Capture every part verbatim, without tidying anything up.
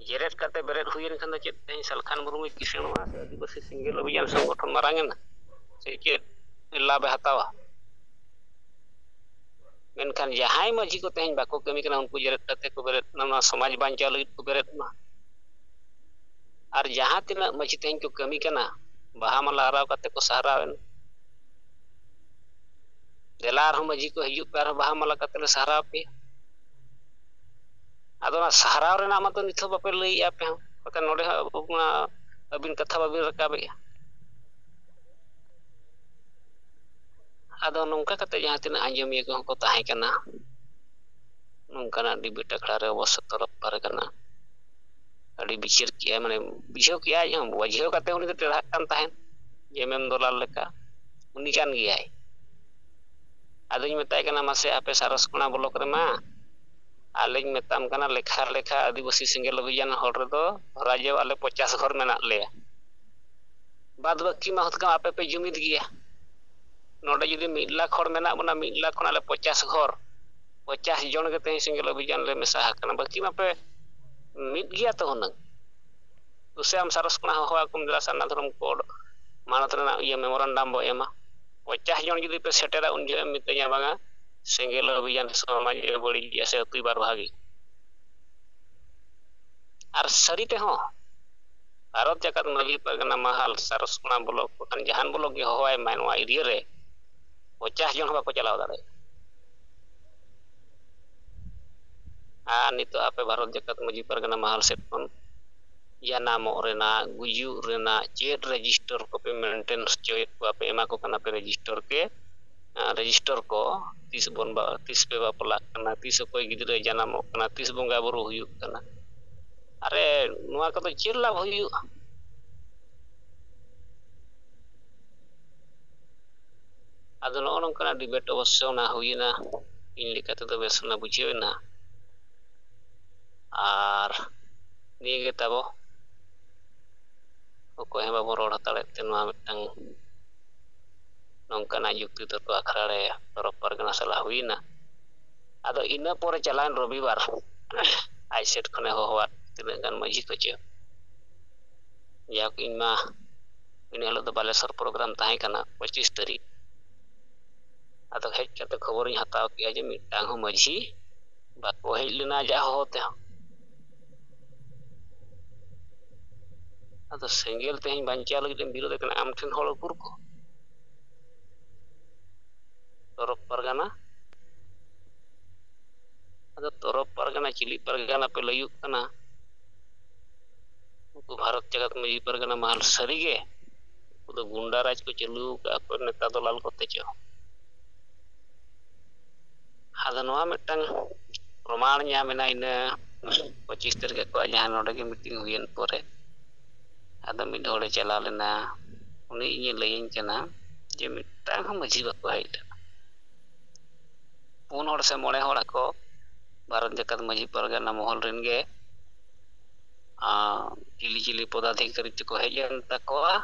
ᱡᱮᱨᱮᱫ ᱠᱟᱛᱮ ᱵᱮᱨᱮᱫ ᱦᱩᱭᱮᱱ ᱠᱷᱟᱱ ᱫᱚ ᱪᱮᱫ ᱛᱮᱦᱮᱧ ᱥᱟᱞᱠᱷᱟᱱ ᱢᱩᱨᱢᱩᱭ ᱠᱤᱥᱟᱹᱬᱚᱜᱼᱟ ᱥᱮ ᱟᱹᱫᱤᱵᱟᱹᱥᱤ ᱥᱮᱸᱜᱮᱞ ᱚᱵᱷᱤᱡᱟᱱ ᱥᱚᱝᱜᱚᱴᱷᱚᱱ ᱢᱟᱨᱟᱝ ᱮᱱᱟ ᱥᱮ ᱪᱮᱫ ᱞᱟᱵᱷ ᱮ ᱦᱟᱛᱟᱣᱟ? ᱢᱮᱱᱠᱷᱟᱱ ᱡᱟᱦᱟᱸᱭ ᱢᱟᱹᱡᱷᱤ ᱠᱚ ᱛᱮᱦᱮᱧ ᱵᱟᱠᱚ ᱠᱟᱹᱢᱤ ᱠᱟᱱᱟ, ᱩᱱᱠᱩ ᱡᱮᱨᱮᱫ ᱠᱟᱛᱮ ᱠᱚ ᱵᱮᱨᱮᱫ ᱮᱱᱟ, ᱱᱚᱣᱟ ᱥᱚᱢᱟᱡᱽ ᱵᱟᱧᱪᱟᱣ ᱞᱟᱹᱜᱤᱫ ᱠᱚ ᱵᱮᱨᱮᱫ ᱮᱱᱟ᱾ ᱟᱨ ᱡᱟᱦᱟᱸ ᱛᱤᱱᱟᱹᱜ ᱢᱟᱹᱡᱷᱤ ᱛᱮᱦᱮᱧ ᱠᱚ ᱠᱟᱹᱢᱤ ᱠᱟᱱᱟ, ᱵᱟᱦᱟ ᱢᱟᱞᱟ ᱟᱨᱟᱣ ᱠᱟᱛᱮ ᱠᱚ ᱥᱟᱨᱦᱟᱣ ᱮᱱᱟ᱾ ᱫᱮᱞᱟ ᱟᱨᱦᱚᱸ ᱢᱟᱹᱡᱷᱤ ᱠᱚ ᱦᱤᱡᱩᱜ ᱯᱮ, ᱟᱨᱦᱚᱸ ᱵᱟᱦᱟ ᱢᱟᱞᱟ ᱠᱟᱛᱮ ᱞᱮ ᱥᱟᱨᱦᱟᱣ ᱯᱮᱭᱟ᱾ ᱟᱫᱚ ᱚᱱᱟ ᱥᱟᱨᱦᱟᱣ ᱨᱮᱱᱟᱜ ᱢᱟᱛᱚ ᱱᱤᱛ ᱦᱚᱸ ᱵᱟᱯᱮ ᱞᱟᱹᱭᱮᱜᱼᱟ ᱟᱯᱮ ᱦᱚᱸ, ᱵᱟᱠᱷᱟᱱ ᱱᱚᱰᱮ ᱦᱚᱸ ᱟᱵᱚ ᱢᱟ ᱟᱹᱵᱤᱱ ᱠᱟᱛᱷᱟ ᱵᱟᱵᱤᱱ ᱨᱟᱠᱟᱵᱮᱜᱼᱟ᱾ ᱟᱫᱚ ᱱᱚᱝᱠᱟ ᱠᱟᱛᱮ ᱡᱟᱦᱟᱸ ᱛᱤᱱᱟᱹᱜ ᱟᱸᱡᱚᱢᱤᱭᱟᱹ ᱠᱚᱦᱚᱸ ᱠᱚ ᱛᱟᱦᱮᱸ ᱠᱟᱱᱟ, ᱱᱚᱝᱠᱟᱱᱟᱜ ᱰᱤᱵᱮᱴ ᱟᱠᱷᱲᱟ ᱨᱮ ᱚᱵᱚᱥᱥᱚ ᱛᱚᱨᱚᱯ ᱯᱟᱨᱜᱟᱱᱟ ᱟᱹᱰᱤ ᱵᱤᱪᱟᱹᱨ ᱠᱮᱜᱼᱟᱭ, ᱢᱟᱱᱮ ᱵᱩᱡᱷᱟᱹᱣ ᱠᱮᱜᱼᱟᱭ, ᱟᱡ ᱦᱚᱸ ᱵᱩᱡᱷᱟᱹᱣ ᱠᱟᱛᱮ ᱩᱱᱤ ᱫᱚ ᱴᱮᱲᱦᱟᱜ ᱠᱟᱱ ᱛᱟᱦᱮᱸᱫ ᱡᱮ ᱮᱢ ᱮᱢ ᱫᱚᱞᱟᱞ ᱞᱮᱠᱟ ᱩᱱᱤ ᱠᱟᱱ ᱜᱮᱭᱟᱭ᱾ ᱟᱫᱚᱧ ᱢᱮᱛᱟᱭ ᱠᱟᱱᱟ, ᱢᱟᱥᱮ ᱟᱯᱮ ᱥᱟᱨᱚᱥᱠᱚᱬᱟ ᱵᱞᱚᱠ ᱨᱮᱢᱟ ᱟᱞᱮᱧ ᱢᱮᱛᱟᱢ ᱠᱟᱱᱟ, ᱞᱮᱠᱷᱟ ᱞᱮᱠᱷᱟ ᱟᱹᱫᱤᱵᱟᱹᱥᱤ ᱥᱮᱸᱜᱮᱞ ᱚᱵᱷᱤᱡᱟᱱ ᱦᱚᱲ ᱨᱮᱫᱚ ᱫᱷᱚᱨᱟ ᱡᱮ ᱟᱞᱮ ᱯᱚᱪᱟᱥ ᱜᱷᱚᱨ ᱢᱮᱱᱟᱜ ᱞᱮᱭᱟ, ᱵᱟᱫ ᱵᱟᱹᱠᱤ ᱢᱟ ᱦᱩᱛᱠᱟᱢ ᱟᱯᱮ ᱯᱮ ᱡᱩᱢᱤᱫ ᱜᱮᱭᱟ᱾ ᱱᱚᱰᱮ ᱡᱩᱫᱤ ᱢᱤᱫ ᱞᱟᱠᱷ ᱦᱚᱲ ᱢᱮᱱᱟᱜ ᱵᱚᱱᱟ, ᱢᱤᱫ ᱞᱟᱠᱷ ᱠᱷᱚᱱ ᱟᱞᱮ ᱯᱚᱪᱟᱥ ᱜᱷᱚᱨ, ᱯᱚᱪᱟᱥ ᱡᱚᱱ ᱜᱮ ᱛᱮᱦᱮᱧ ᱥᱮᱸᱜᱮᱞ ᱚᱵᱷᱤᱡᱟᱱ ᱞᱮ ᱢᱮᱥᱟ ᱟᱠᱟᱱᱟ, ᱵᱟᱹᱠᱤ ᱢᱟᱯᱮ ᱢᱤᱫ ᱜᱮᱭᱟ ᱛᱚ ᱦᱩᱱᱟᱹᱝ᱾ ᱫᱩᱥᱮ ᱟᱢ ᱥᱟᱨᱚᱥᱠᱚᱬᱟ ᱦᱚᱦᱚ ᱟᱠᱚᱢ, ᱫᱮᱞᱟ ᱥᱟᱨᱱᱟ ᱫᱷᱚᱨᱚᱢ ᱠᱳᱰ ᱢᱟᱱᱚᱛ ᱨᱮᱱᱟᱜ ᱤᱭᱟᱹ ᱢᱮᱢᱳᱨᱟᱱᱰᱟᱢ ᱵᱚ ᱮᱢᱟ᱾ ᱯᱚᱪᱟᱥ ᱡᱚᱱ ᱡᱩᱫᱤ ᱯᱮ ᱥᱮᱴᱮᱨᱟ, ᱩᱱ ᱡᱚᱦᱚᱜ ᱮᱢ ᱢᱤᱛᱟᱹᱧᱟ, ᱵᱟᱝᱟ ᱥᱮᱸᱜᱮᱞ ᱚᱵᱷᱤᱡᱟᱱ ᱥᱚᱢᱟᱡᱽ ᱮ ᱵᱟᱹᱲᱤᱡᱮᱜᱼᱟ ᱥᱮ ᱟᱹᱛᱩᱭ ᱵᱟᱨ ᱵᱷᱟᱜᱮ᱾ ᱟᱨ ᱥᱟᱹᱨᱤ ᱛᱮᱦᱚᱸ ᱵᱷᱟᱨᱚᱛ ᱡᱟᱠᱟᱛ ᱢᱟᱹᱡᱷᱤ ᱯᱟᱨᱜᱟᱱᱟ ᱢᱟᱦᱟᱞ ᱥᱟᱨᱚᱥᱠᱚᱬᱟ ᱵᱞᱚᱠ ᱵᱟᱠᱷᱟᱱ ᱡᱟᱦᱟᱱ ᱵᱞᱚᱠ ᱜᱮ ᱦᱚᱦᱚᱣᱟᱭ ᱢᱟᱭ, ᱱᱚᱣᱟ ᱮᱨᱤᱭᱟ ᱨᱮ ᱯᱚᱪᱟᱥ ᱡᱚᱱ ᱦᱚᱸ ᱵᱟᱠᱚ ᱪᱟᱞᱟᱣ ᱫᱟᱲᱮᱭᱟᱜᱼᱟ᱾ ᱟᱨ ᱱᱤᱛᱚᱜ ᱟᱯᱮ ᱵᱷᱟᱨᱚᱛ ᱡᱟᱠᱟᱛ ᱢᱟᱹᱡᱷᱤ ᱯᱟᱨᱜᱟᱱᱟ ᱢᱟᱦᱟᱞ ᱥᱮᱫ ᱠᱷᱚᱱ ᱡᱟᱱᱟᱢᱚᱜ ᱨᱮᱱᱟᱜ, ᱜᱩᱡᱩᱜ ᱨᱮᱱᱟᱜ ᱪᱮᱫ ᱨᱮᱡᱤᱥᱴᱟᱨ ᱠᱚᱯᱮ ᱢᱮᱱᱴᱮᱱ ᱦᱚᱪᱚᱭᱮᱫ ᱠᱚᱣᱟ ᱯᱮ, ᱮᱢᱟ ᱠᱚ ᱠᱟᱱᱟ ᱯᱮ ᱨᱮᱡᱤᱥᱴᱟᱨ ᱠᱮ, ᱨᱮᱡᱤᱥᱴᱟᱨ ᱠᱚ, ᱛᱤᱥ ᱵᱚᱱ ᱵᱟ-, ᱛᱤᱥ ᱯᱮ ᱵᱟᱯᱞᱟᱜ ᱠᱟᱱᱟ, ᱛᱤᱥ ᱚᱠᱚᱭ ᱜᱤᱫᱽᱨᱟᱹᱭ ᱡᱟᱱᱟᱢᱚᱜ ᱠᱟᱱᱟ, ᱛᱤᱥ ᱵᱚᱸᱜᱟ ᱵᱩᱨᱩ ᱦᱩᱭᱩᱜ ᱠᱟᱱᱟ᱾ ᱟᱨᱮ, ᱱᱚᱣᱟ ᱠᱚᱫᱚ ᱪᱮᱫ ᱞᱟᱵᱷ ᱦᱩᱭᱩᱜᱼᱟ? ᱟᱫᱚ ᱱᱚᱜᱼᱚ ᱱᱚᱝᱠᱟᱱᱟᱜ ᱰᱤᱵᱮᱴ ᱚᱵᱚᱥᱥᱚ ᱚᱱᱟ ᱦᱩᱭᱮᱱᱟ, ᱤᱧ ᱞᱮᱠᱟ ᱛᱮᱫᱚ ᱵᱮᱥ ᱚᱱᱟ ᱵᱩᱡᱷᱟᱹᱣ ᱮᱱᱟ᱾ ᱟᱨ ᱱᱤᱭᱟᱹ ᱜᱮ ᱛᱟᱵᱚ, ᱚᱠᱚᱭ ᱦᱚᱸ ᱵᱟᱵᱚᱱ ᱨᱚᱲ ᱦᱟᱛᱟᱲᱮᱫ ᱛᱮ ᱱᱚᱣᱟ ᱢᱤᱫᱴᱟᱝ ᱱᱚᱝᱠᱟᱱᱟᱜ ᱡᱩᱠᱛᱤ ᱛᱚᱨᱠᱚ ᱟᱠᱷᱲᱟ ᱨᱮ ᱛᱚᱨᱚᱯ ᱯᱟᱨᱜᱟᱱᱟ ᱥᱟᱞᱟᱜ ᱦᱩᱭᱮᱱᱟ᱾ ᱟᱫᱚ ᱤᱱᱟᱹ ᱯᱚᱨᱮ ᱪᱟᱞᱟᱣᱮᱱ ᱨᱚᱵᱤᱵᱟᱨ ᱟᱡ ᱥᱮᱫ ᱠᱷᱚᱱᱮ ᱦᱚᱦᱚᱣᱟᱫ ᱛᱤᱱᱟᱹᱜ ᱜᱟᱱ ᱢᱟᱹᱡᱷᱤ ᱠᱚᱪᱚ᱾ ᱡᱟᱠ, ᱤᱧ ᱢᱟ ᱤᱱᱟᱹ ᱦᱤᱞᱳᱜ ᱫᱚ ᱵᱟᱞᱮᱥᱚᱨ ᱯᱨᱳᱜᱨᱟᱢ ᱛᱟᱦᱮᱸ ᱠᱟᱱᱟ, ᱯᱚᱸᱪᱤᱥ ᱛᱟᱹᱨᱤᱠᱷ᱾ ᱟᱫᱚ ᱦᱮᱡ ᱠᱟᱛᱮ ᱠᱷᱚᱵᱚᱨᱤᱧ ᱦᱟᱛᱟᱣ ᱠᱮᱜᱼᱟ ᱡᱮ ᱢᱤᱫᱴᱟᱝ ᱦᱚᱸ ᱢᱟᱹᱡᱷᱤ ᱵᱟᱠᱚ ᱦᱮᱡ ᱞᱮᱱᱟ ᱟᱡᱟᱜ ᱦᱚᱦᱚ ᱛᱮᱦᱚᱸ᱾ ᱟᱫᱚ ᱥᱮᱸᱜᱮᱞ ᱛᱮᱦᱮᱧ ᱵᱟᱧᱪᱟᱣ ᱞᱟᱹᱜᱤᱫ ᱮᱢ ᱵᱤᱨᱳᱫ ᱠᱟᱱᱟ, ᱟᱢ ᱴᱷᱮᱱ ᱦᱚᱲ ᱩᱠᱩᱨ ᱠᱚ? ᱛᱚᱨᱚᱯ ᱯᱟᱨᱜᱟᱱᱟ᱾ ᱟᱫᱚ ᱛᱚᱨᱚᱯ ᱯᱟᱨᱜᱟᱱᱟ, ᱪᱤᱞᱤ ᱯᱟᱨᱜᱟᱱᱟ ᱯᱮ ᱞᱟᱹᱭᱩᱜ ᱠᱟᱱᱟ? ᱩᱱᱠᱩ ᱵᱷᱟᱨᱚᱛ ᱡᱟᱠᱟᱛ ᱢᱟᱹᱡᱷᱤ ᱯᱟᱨᱜᱟᱱᱟ ᱢᱟᱦᱟᱞ ᱥᱟᱹᱨᱤᱜᱮ ᱩᱱᱠᱩ ᱫᱚ ᱜᱩᱱᱰᱟ ᱨᱟᱡᱽ ᱠᱚ ᱪᱟᱹᱞᱩ ᱟᱠᱟᱫᱼᱟ ᱠᱚ ᱱᱮᱛᱟ ᱫᱚᱞᱟᱞ ᱠᱚᱛᱮ ᱪᱚ᱾ ᱟᱫᱚ ᱱᱚᱣᱟ ᱢᱤᱫᱴᱟᱝ ᱯᱨᱚᱢᱟᱬ ᱧᱟᱢ ᱮᱱᱟ ᱤᱱᱟᱹ ᱯᱚᱸᱪᱤᱥ ᱛᱟᱹᱨᱤᱠᱷ ᱟᱠᱚᱣᱟᱜ ᱡᱟᱦᱟᱸ ᱱᱚᱰᱮ ᱜᱮ ᱢᱤᱴᱤᱝ ᱦᱩᱭᱮᱱ ᱯᱚᱨᱮ᱾ ᱟᱫᱚ ᱢᱤᱫ ᱦᱚᱲᱮ ᱪᱟᱞᱟᱣ ᱞᱮᱱᱟ, ᱩᱱᱤ ᱤᱧᱮ ᱞᱟᱹᱭᱟᱹᱧ ᱠᱟᱱᱟ ᱡᱮ ᱢᱤᱫᱴᱟᱝ ᱦᱚᱸ ᱢᱟᱹᱡᱷᱤ ᱵᱟᱠᱚ ᱦᱮᱡ ᱞᱮᱱᱟ᱾ ᱯᱩᱱ ᱦᱚᱲ ᱥᱮ ᱢᱚᱬᱮ ᱦᱚᱲ ᱟᱠᱚ ᱵᱷᱟᱨᱚᱛ ᱡᱟᱠᱟᱛ ᱢᱟᱹᱡᱷᱤ ᱯᱟᱨᱜᱟᱱᱟ ᱢᱚᱦᱚᱞ ᱨᱮᱱ ᱜᱮ, ᱟᱸ, ᱪᱤᱞᱤ ᱪᱤᱞᱤ ᱯᱚᱫᱟᱫᱷᱤᱠᱟᱨᱤ ᱛᱮᱠᱚ ᱦᱮᱡ ᱮᱱ ᱛᱟᱠᱚᱣᱟ,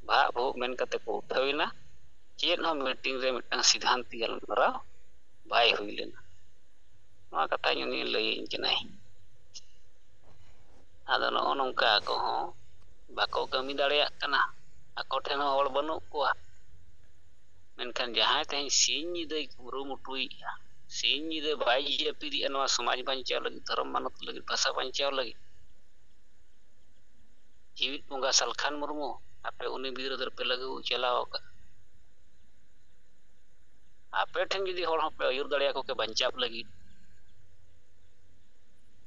ᱵᱷᱟᱜ ᱵᱷᱩᱜ ᱢᱮᱱ ᱠᱟᱛᱮ ᱠᱚ ᱩᱴᱷᱟᱹᱣ ᱮᱱᱟ᱾ ᱪᱮᱫ ᱦᱚᱸ ᱢᱤᱴᱤᱝ ᱨᱮ ᱢᱤᱫᱴᱟᱝ ᱥᱤᱫᱷᱟᱱᱛᱤ ᱜᱟᱞᱢᱟᱨᱟᱣ ᱵᱟᱭ ᱦᱩᱭ ᱞᱮᱱᱟ᱾ ᱱᱚᱣᱟ ᱠᱟᱛᱷᱟᱧ ᱩᱱᱤ ᱞᱟᱹᱭᱟᱹᱧ ᱠᱟᱱᱟᱭ᱾ ᱟᱫᱚ ᱱᱚᱜᱼᱚ ᱱᱚᱝᱠᱟ ᱟᱠᱚ ᱦᱚᱸ ᱵᱟᱠᱚ ᱠᱟᱹᱢᱤ ᱫᱟᱲᱮᱭᱟᱜ ᱠᱟᱱᱟ, ᱟᱠᱚ ᱴᱷᱮᱱ ᱦᱚᱸ ᱦᱚᱲ ᱵᱟᱹᱱᱩᱜ ᱠᱚᱣᱟ᱾ ᱢᱮᱱᱠᱷᱟᱱ ᱡᱟᱦᱟᱸᱭ ᱛᱮᱦᱮᱧ ᱥᱤᱧ ᱧᱤᱫᱟᱹᱭ ᱠᱩᱨᱩᱢᱩᱴᱩᱭᱮᱫᱼᱟ, ᱥᱤᱧ ᱧᱤᱫᱟᱹ ᱵᱟᱭ ᱡᱟᱹᱯᱤᱫᱮᱜᱼᱟ ᱱᱚᱣᱟ ᱥᱚᱢᱟᱡᱽ ᱵᱟᱧᱪᱟᱣ ᱞᱟᱹᱜᱤᱫ, ᱫᱷᱚᱨᱚᱢ ᱢᱟᱱᱚᱛ ᱞᱟᱹᱜᱤᱫ, ᱵᱷᱟᱥᱟ ᱵᱟᱧᱪᱟᱣ ᱞᱟᱹᱜᱤᱫ, ᱡᱤᱣᱤᱫ ᱵᱚᱸᱜᱟ ᱥᱟᱞᱠᱷᱟᱱ ᱢᱩᱨᱢᱩ, ᱟᱯᱮ ᱩᱱᱤ ᱵᱤᱨᱩᱫᱷ ᱨᱮᱯᱮ ᱞᱟᱹᱜᱩ ᱪᱟᱞᱟᱣ ᱟᱠᱟᱫ᱾ ᱟᱯᱮ ᱴᱷᱮᱱ ᱡᱩᱫᱤ ᱦᱚᱲ ᱦᱚᱸᱯᱮ ᱟᱹᱭᱩᱨ ᱫᱟᱲᱮᱭᱟᱠᱚ ᱠᱮ ᱵᱟᱧᱪᱟᱣ ᱞᱟᱹᱜᱤᱫ,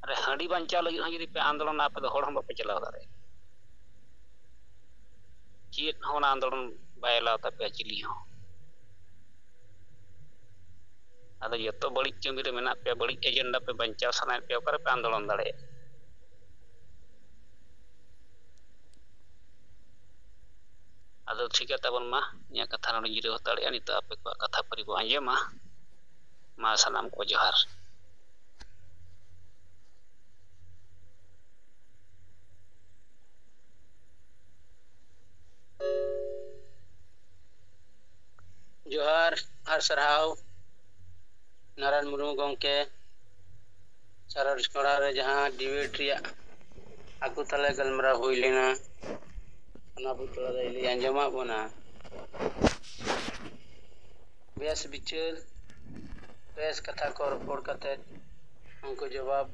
ᱟᱨ ᱦᱟᱺᱰᱤ ᱵᱟᱧᱪᱟᱣ ᱞᱟᱹᱜᱤᱫ ᱦᱚᱸ ᱡᱩᱫᱤ ᱯᱮ ᱟᱱᱫᱳᱞᱚᱱᱟ, ᱟᱯᱮ ᱫᱚ ᱦᱚᱲ ᱦᱚᱸ ᱵᱟᱯᱮ ᱪᱟᱞᱟᱣ ᱫᱟᱲᱮᱭᱟᱜᱼᱟ᱾ ᱪᱮᱫ ᱦᱚᱸ ᱚᱱᱟ ᱟᱱᱫᱳᱞᱚᱱ ᱵᱟᱭ ᱮᱞᱟᱣ ᱛᱟᱯᱮᱭᱟ ᱪᱤᱞᱤ ᱦᱚᱸ᱾ ᱟᱫᱚ ᱡᱚᱛᱚ ᱵᱟᱹᱲᱤᱡ ᱠᱟᱹᱢᱤ ᱨᱮ ᱢᱮᱱᱟᱜ ᱯᱮᱭᱟ, ᱵᱟᱹᱲᱤᱡ ᱮᱡᱮᱱᱰᱟ ᱯᱮ ᱵᱟᱧᱪᱟᱣ ᱥᱟᱱᱟᱭᱮᱫ ᱯᱮᱭᱟ, ᱚᱠᱟᱨᱮ ᱯᱮ ᱟᱱᱫᱳᱞᱚᱱ ᱫᱟᱲᱮᱭᱟᱜᱼᱟ? ᱟᱫᱚ ᱴᱷᱤᱠ ᱜᱮᱭᱟ ᱛᱟᱵᱚᱱ ᱢᱟ, ᱤᱧᱟᱹᱜ ᱠᱟᱛᱷᱟ ᱱᱚᱰᱮᱧ ᱡᱤᱨᱟᱹᱣ ᱦᱟᱛᱟᱲᱮᱜᱼᱟ᱾ ᱱᱤᱛᱚᱜ ᱟᱯᱮ ᱠᱚᱣᱟᱜ ᱠᱟᱛᱷᱟ ᱯᱟᱹᱨᱤ ᱵᱚ ᱟᱸᱡᱚᱢᱟ᱾ ᱢᱟ ᱥᱟᱱᱟᱢ ᱠᱚ ᱡᱚᱦᱟᱨ᱾ ᱡᱚᱦᱟᱨ ᱟᱨ ᱥᱟᱨᱦᱟᱣ ᱱᱟᱨᱟᱭᱚᱱ ᱢᱩᱨᱢᱩ ᱜᱚᱢᱠᱮ, ᱥᱟᱨᱟ ᱰᱤᱥᱠᱚᱲᱟ ᱨᱮ ᱡᱟᱦᱟᱸ ᱰᱤᱵᱮᱴ ᱨᱮᱭᱟᱜ ᱟᱠᱚ ᱛᱟᱞᱟ ᱜᱟᱞᱢᱟᱨᱟᱣ ᱦᱩᱭ ᱞᱮᱱᱟ, ᱚᱱᱟ ᱵᱚ ᱛᱷᱚᱲᱟ ᱫᱚᱭ ᱞᱟᱹᱭ ᱟᱸᱡᱚᱢᱟᱫ ᱵᱚᱱᱟ᱾ ᱵᱮᱥ ᱵᱤᱪᱟᱹᱨ, ᱵᱮᱥ ᱠᱟᱛᱷᱟ ᱠᱚ ᱨᱚᱯᱚᱲ ᱠᱟᱛᱮ ᱩᱱᱠᱩ ᱡᱚᱵᱟᱵ,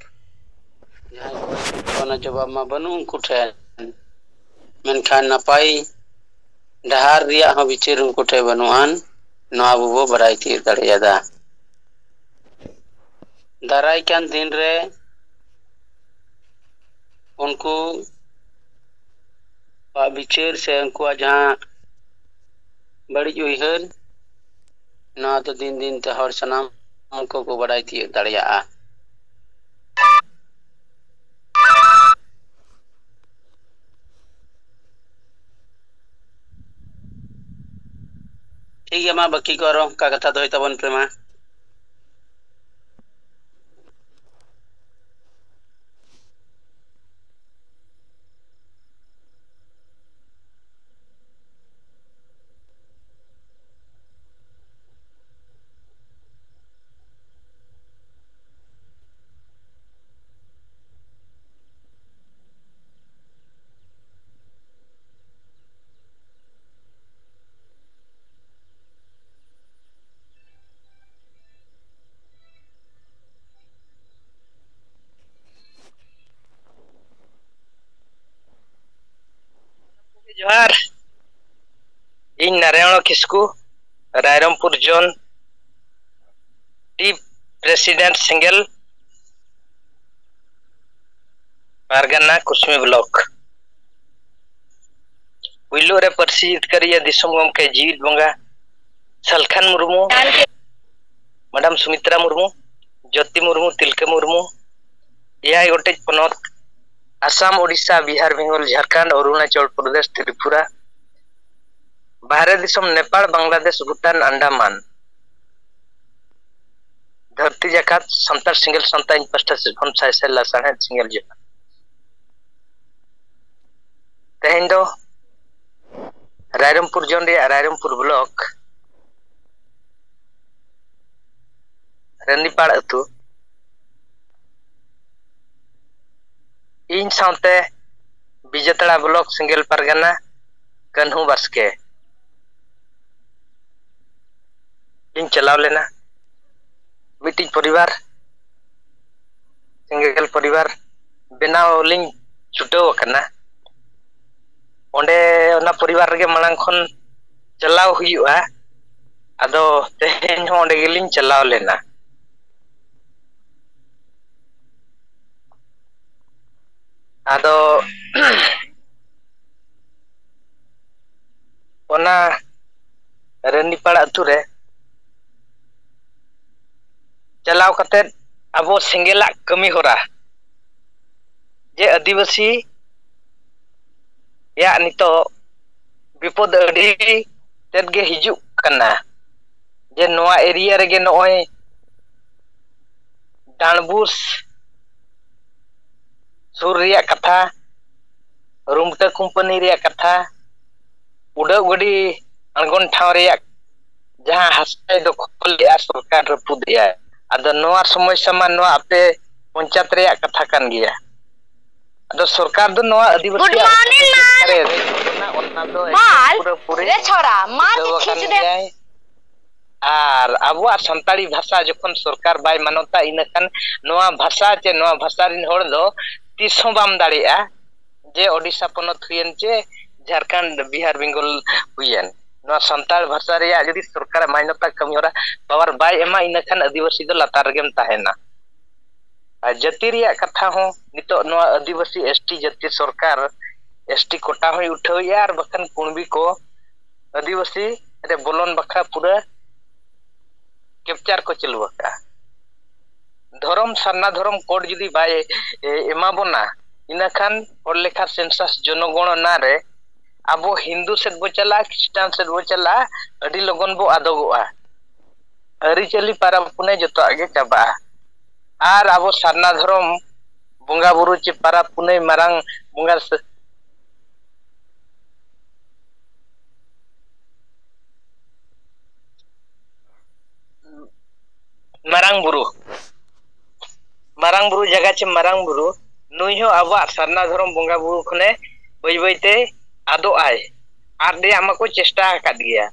ᱡᱟᱦᱟᱸᱭ ᱠᱚ ᱚᱱᱟ ᱡᱚᱵᱟᱵ ᱢᱟ ᱵᱟᱹᱱᱩᱜ ᱩᱱᱠᱩ ᱴᱷᱮᱱ, ᱢᱮᱱᱠᱷᱟᱱ ᱱᱟᱯᱟᱭ ᱰᱟᱦᱟᱨ ᱨᱮᱭᱟᱜ ᱦᱚᱸ ᱵᱤᱪᱟᱹᱨ ᱩᱱᱠᱩ ᱴᱷᱮᱱ ᱵᱟᱹᱱᱩᱜ ᱟᱱ, ᱱᱚᱣᱟ ᱟᱵᱚ ᱵᱚ ᱵᱟᱲᱟᱭ ᱛᱤᱭᱳᱜ ᱫᱟᱲᱮᱭᱟᱫᱟ᱾ ᱫᱟᱨᱟᱭ ᱠᱟᱱ ᱫᱤᱱ ᱨᱮ ᱩᱱᱠᱩᱣᱟᱜ ᱵᱤᱪᱟᱹᱨ ᱥᱮ ᱩᱱᱠᱩᱣᱟᱜ ᱡᱟᱦᱟᱸ ᱵᱟᱹᱲᱤᱡ ᱩᱭᱦᱟᱹᱨ, ᱱᱚᱣᱟ ᱫᱚ ᱫᱤᱱ ᱫᱤᱱ ᱛᱮ ᱦᱚᱲ ᱥᱟᱱᱟᱢ ᱠᱚ ᱠᱚ ᱵᱟᱲᱟᱭ ᱛᱤᱭᱳᱜ ᱫᱟᱲᱮᱭᱟᱜᱼᱟ᱾ ᱴᱷᱤᱠ ᱜᱮᱭᱟ, ᱢᱟ ᱵᱟᱹᱠᱤ ᱠᱚ ᱟᱨᱚ ᱚᱱᱠᱟ ᱠᱟᱛᱷᱟ ᱫᱚᱦᱚᱭ ᱛᱟᱵᱚᱱ ᱯᱮ ᱢᱟ᱾ ᱡᱚᱦᱟᱨ, ᱤᱧ ᱱᱟᱨᱟᱭᱚᱬ ᱠᱤᱥᱠᱩ, ᱨᱟᱭᱨᱚᱝᱯᱩᱨ ᱡᱳᱱ ᱴᱤ ᱯᱨᱮᱥᱤᱰᱮᱱᱴ ᱥᱮᱸᱜᱮᱞ, ᱯᱟᱨᱜᱟᱱᱟ ᱠᱩᱥᱢᱤ ᱵᱞᱚᱠ᱾ ᱯᱩᱭᱞᱩ ᱨᱮ ᱯᱟᱹᱨᱥᱤ ᱡᱤᱛᱠᱟᱹᱨᱤᱭᱟᱹ ᱫᱤᱥᱚᱢ ᱜᱚᱢᱠᱮ ᱡᱤᱣᱤᱫ ᱵᱚᱸᱜᱟ ᱥᱟᱞᱠᱷᱟᱱ ᱢᱩᱨᱢᱩ, ᱢᱮᱰᱟᱢ ᱥᱩᱢᱤᱛᱨᱟ ᱢᱩᱨᱢᱩ, ᱡᱳᱛᱤ ᱢᱩᱨᱢᱩ, ᱛᱤᱞᱠᱟᱹ ᱢᱩᱨᱢᱩ, ᱮᱭᱟᱭ ᱜᱚᱴᱮᱡ ᱯᱚᱱᱚᱛ, ᱟᱥᱟᱢ, ᱳᱰᱤᱥᱟ, ᱵᱤᱦᱟᱨ, ᱵᱮᱝᱜᱚᱞ, ᱡᱷᱟᱲᱠᱷᱚᱸᱰ, ᱚᱨᱩᱱᱟᱪᱚᱞ ᱯᱨᱚᱫᱮᱥ, ᱛᱨᱤᱯᱩᱨᱟ, ᱵᱟᱦᱨᱮ ᱫᱤᱥᱚᱢ, ᱱᱮᱯᱟᱲ, ᱵᱟᱝᱞᱟᱫᱮᱥ, ᱵᱷᱩᱴᱟᱱ, ᱟᱱᱰᱟᱢᱟᱱ᱾ ᱫᱷᱟᱹᱨᱛᱤ ᱡᱟᱠᱟᱛ ᱥᱟᱱᱛᱟᱲ ᱥᱮᱸᱜᱮᱞ ᱥᱟᱶᱛᱟ, ᱤᱧ ᱯᱟᱥᱴᱟ ᱥᱮᱫ ᱠᱷᱚᱱ ᱥᱟᱭ ᱥᱟᱭ ᱞᱟᱥᱟᱲᱦᱮᱫ ᱥᱮᱸᱜᱮᱞ ᱡᱚᱦᱟᱨ᱾ ᱛᱮᱦᱮᱧ ᱫᱚ ᱨᱟᱭᱨᱚᱝᱯᱩᱨ ᱡᱳᱱ ᱨᱮᱭᱟᱜ ᱨᱟᱭᱨᱚᱝᱯᱩᱨ ᱵᱞᱚᱠ ᱨᱟᱱᱤᱯᱟᱲ ᱟᱹᱛᱩ, ᱤᱧ ᱤᱧ ᱥᱟᱶᱛᱮ ᱵᱤᱡᱮᱛᱟᱲᱟ ᱵᱞᱚᱠ ᱥᱮᱸᱜᱮᱞ ᱯᱟᱨᱜᱟᱱᱟ ᱠᱟᱹᱱᱦᱩ ᱵᱟᱥᱠᱮ ᱤᱧ ᱪᱟᱞᱟᱣ ᱞᱮᱱᱟ᱾ ᱢᱤᱫᱴᱤᱡ ᱯᱚᱨᱤᱵᱟᱨ, ᱥᱮᱸᱜᱮᱞ ᱯᱚᱨᱤᱵᱟᱨ ᱵᱮᱱᱟᱣ ᱞᱤᱧ ᱪᱷᱩᱴᱟᱹᱣ ᱟᱠᱟᱱᱟ᱾ ᱚᱸᱰᱮ ᱚᱱᱟ ᱯᱚᱨᱤᱵᱟᱨ ᱨᱮᱜᱮ ᱢᱟᱲᱟᱝ ᱠᱷᱚᱱ ᱪᱟᱞᱟᱣ ᱦᱩᱭᱩᱜᱼᱟ᱾ ᱟᱫᱚ ᱛᱮᱦᱮᱧ ᱦᱚᱸ ᱚᱸᱰᱮ ᱜᱮᱞᱤᱧ ᱪᱟᱞᱟᱣ ᱞᱮᱱᱟ᱾ ᱟᱫᱚ ᱚᱱᱟ ᱨᱟᱱᱤᱯᱟᱲ ᱟᱹᱛᱩ ᱨᱮ ᱪᱟᱞᱟᱣ ᱠᱟᱛᱮᱫ ᱟᱵᱚ ᱥᱮᱸᱜᱮᱞᱟᱜ ᱠᱟᱹᱢᱤ ᱦᱚᱨᱟ, ᱡᱮ ᱟᱹᱫᱤᱵᱟᱹᱥᱤ ᱭᱟᱜ ᱱᱤᱛᱚᱜ ᱵᱤᱯᱚᱫ ᱟᱹᱰᱤ ᱛᱮᱫ ᱜᱮ ᱦᱤᱡᱩᱜ ᱠᱟᱱᱟ, ᱡᱮ ᱱᱚᱣᱟ ᱮᱨᱤᱭᱟ ᱨᱮᱜᱮ ᱱᱚᱜᱼᱚᱭ ᱰᱟᱸᱰᱵᱩᱥ ᱥᱩᱨ ᱨᱮᱭᱟᱜ ᱠᱟᱛᱷᱟ, ᱨᱩᱢᱴᱟᱹ ᱠᱳᱢᱯᱟᱱᱤ ᱨᱮᱭᱟᱜ ᱠᱟᱛᱷᱟ, ᱩᱰᱟᱹᱜ ᱜᱟᱹᱰᱤ ᱟᱬᱜᱚᱱ ᱴᱷᱟᱶ ᱨᱮᱭᱟᱜ ᱡᱟᱦᱟᱸ ᱦᱟᱥᱟᱭ ᱫᱚᱠᱷᱚᱞᱮᱜᱼᱟ ᱥᱚᱨᱠᱟᱨ, ᱨᱟᱹᱯᱩᱫᱮᱜᱼᱟ᱾ ᱟᱫᱚ ᱱᱚᱣᱟ ᱥᱚᱢᱚᱥᱥᱟ ᱢᱟ ᱱᱚᱣᱟ ᱟᱯᱮ ᱯᱚᱧᱪᱟᱭᱮᱛ ᱨᱮᱭᱟᱜ ᱠᱟᱛᱷᱟ ᱠᱟᱱ ᱜᱮᱭᱟ᱾ ᱟᱫᱚ ᱥᱚᱨᱠᱟᱨ ᱫᱚ ᱱᱚᱣᱟ ᱟᱹᱫᱤᱵᱟᱹᱥᱤ ᱟᱜ ᱚᱠᱟ ᱞᱮᱠᱟᱨᱮ ᱨᱮᱡ ᱵᱚᱱᱟ, ᱚᱱᱟ ᱫᱚ ᱮᱠᱫᱚᱢ ᱵᱟᱞ ᱯᱩᱨᱟᱹᱯᱩᱨᱤ ᱨᱮ ᱪᱷᱚᱲᱟ ᱢᱟ ᱵᱩᱡᱷᱟᱹᱣ ᱟᱠᱟᱱ ᱪᱤᱪᱷᱤᱪ ᱫᱮ᱾ ᱜᱮᱭᱟᱭ᱾ ᱟᱨ ᱟᱵᱚᱣᱟᱜ ᱥᱟᱱᱛᱟᱲᱤ ᱵᱷᱟᱥᱟ ᱡᱚᱠᱷᱚᱱ ᱥᱚᱨᱠᱟᱨ ᱵᱟᱭ ᱢᱟᱱᱚᱛᱟ, ᱤᱱᱟᱹᱠᱷᱟᱱ ᱱᱚᱣᱟ ᱵᱷᱟᱥᱟ ᱪᱮ ᱱᱚᱣᱟ ᱵᱷᱟᱥᱟ ᱨᱤᱱ ᱦᱚᱲ ᱫᱚ ᱛᱤᱥ ᱦᱚᱸ ᱵᱟᱢ ᱫᱟᱲᱮᱭᱟᱜᱼᱟ᱾ ᱡᱮ ᱳᱰᱤᱥᱟ ᱯᱚᱱᱚᱛ ᱦᱩᱭᱮᱱ ᱪᱮ ᱡᱷᱟᱲᱠᱷᱚᱸᱰ, ᱵᱤᱦᱟᱨ, ᱵᱮᱝᱜᱚᱞ ᱦᱩᱭᱮᱱ, ᱱᱚᱣᱟ ᱥᱟᱱᱛᱟᱲ ᱵᱷᱟᱥᱟ ᱨᱮᱭᱟᱜ ᱡᱩᱫᱤ ᱥᱚᱨᱠᱟᱨᱟᱜ ᱢᱟᱱᱚᱛᱟ ᱠᱟᱹᱢᱤ ᱦᱚᱨᱟ ᱯᱟᱣᱟᱨ ᱵᱟᱭ ᱮᱢᱟ, ᱤᱱᱟᱹᱠᱷᱟᱱ ᱟᱹᱫᱤᱵᱟᱹᱥᱤ ᱫᱚ ᱞᱟᱛᱟᱨ ᱨᱮᱜᱮᱢ ᱛᱟᱦᱮᱱᱟ᱾ ᱟᱨ ᱡᱟᱹᱛᱤ ᱨᱮᱭᱟᱜ ᱠᱟᱛᱷᱟ ᱦᱚᱸ ᱱᱤᱛᱚᱜ ᱱᱚᱣᱟ ᱟᱹᱫᱤᱵᱟᱹᱥᱤ ᱮᱥ ᱴᱤ ᱡᱟᱹᱛᱤ ᱥᱚᱨᱠᱟᱨ ᱮᱥ ᱴᱤ ᱠᱳᱴᱟ ᱦᱚᱸᱭ ᱩᱴᱷᱟᱹᱣᱮᱫᱼᱟ, ᱟᱨ ᱵᱟᱠᱷᱟᱱ ᱠᱩᱬᱵᱤ ᱠᱚ ᱟᱹᱫᱤᱵᱟᱹᱥᱤ ᱨᱮ ᱵᱚᱞᱚᱱ ᱵᱟᱠᱷᱨᱟ ᱯᱩᱨᱟᱹ ᱠᱮᱯᱪᱟᱨ ᱠᱚ ᱪᱟᱹᱞᱩ ᱟᱠᱟᱫᱼᱟ᱾ ᱫᱷᱚᱨᱚᱢ, ᱥᱟᱨᱱᱟ ᱫᱷᱚᱨᱚᱢ ᱠᱳᱰ ᱡᱩᱫᱤ ᱵᱟᱭ, ᱮ, ᱮᱢᱟ ᱵᱚᱱᱟ, ᱤᱱᱟᱹᱠᱷᱟᱱ ᱦᱚᱲ ᱞᱮᱠᱷᱟ ᱥᱮᱱᱥᱟᱥ ᱡᱚᱱᱚᱜᱚᱬᱚᱱᱟ ᱨᱮ ᱟᱵᱚ ᱦᱤᱱᱫᱩ ᱥᱮᱫ ᱵᱚ ᱪᱟᱞᱟᱜᱼᱟ, ᱠᱷᱨᱤᱥᱴᱟᱱ ᱥᱮᱫ ᱵᱚ ᱪᱟᱞᱟᱜᱼᱟ, ᱟᱹᱰᱤ ᱞᱚᱜᱚᱱ ᱵᱚ ᱟᱫᱚᱜᱚᱜᱼᱟ᱾ ᱟᱹᱨᱤᱪᱟᱹᱞᱤ, ᱯᱟᱨᱟᱵᱽ ᱯᱩᱱᱟᱹᱭ ᱡᱚᱛᱚᱣᱟᱜ ᱜᱮ ᱪᱟᱵᱟᱜᱼᱟ᱾ ᱟᱨ ᱟᱵᱚ ᱥᱟᱨᱱᱟ ᱫᱷᱚᱨᱚᱢ ᱵᱚᱸᱜᱟ ᱵᱩᱨᱩ ᱪᱮ ᱯᱟᱨᱟᱵᱽ ᱯᱩᱱᱟᱹᱭ, ᱢᱟᱨᱟᱝ ᱵᱚᱸᱜᱟ ᱥᱮ-, ᱢᱟᱨᱟᱝ ᱵᱩᱨᱩ, ᱢᱟᱨᱟᱝ ᱵᱩᱨᱩ ᱡᱟᱭᱜᱟ ᱪᱮ ᱢᱟᱨᱟᱝ ᱵᱩᱨᱩ ᱱᱩᱭ ᱦᱚᱸ ᱟᱵᱚᱣᱟᱜ ᱥᱟᱨᱱᱟ ᱫᱷᱚᱨᱚᱢ ᱵᱚᱸᱜᱟ ᱵᱩᱨᱩ ᱠᱷᱚᱱᱮ ᱵᱟᱹᱭ ᱵᱟᱹᱭᱛᱮ ᱟᱫᱚᱜ ᱟᱭ, ᱟᱫ ᱨᱮᱭᱟᱜ ᱢᱟᱠᱚ ᱪᱮᱥᱴᱟ ᱟᱠᱟᱫ ᱜᱮᱭᱟ᱾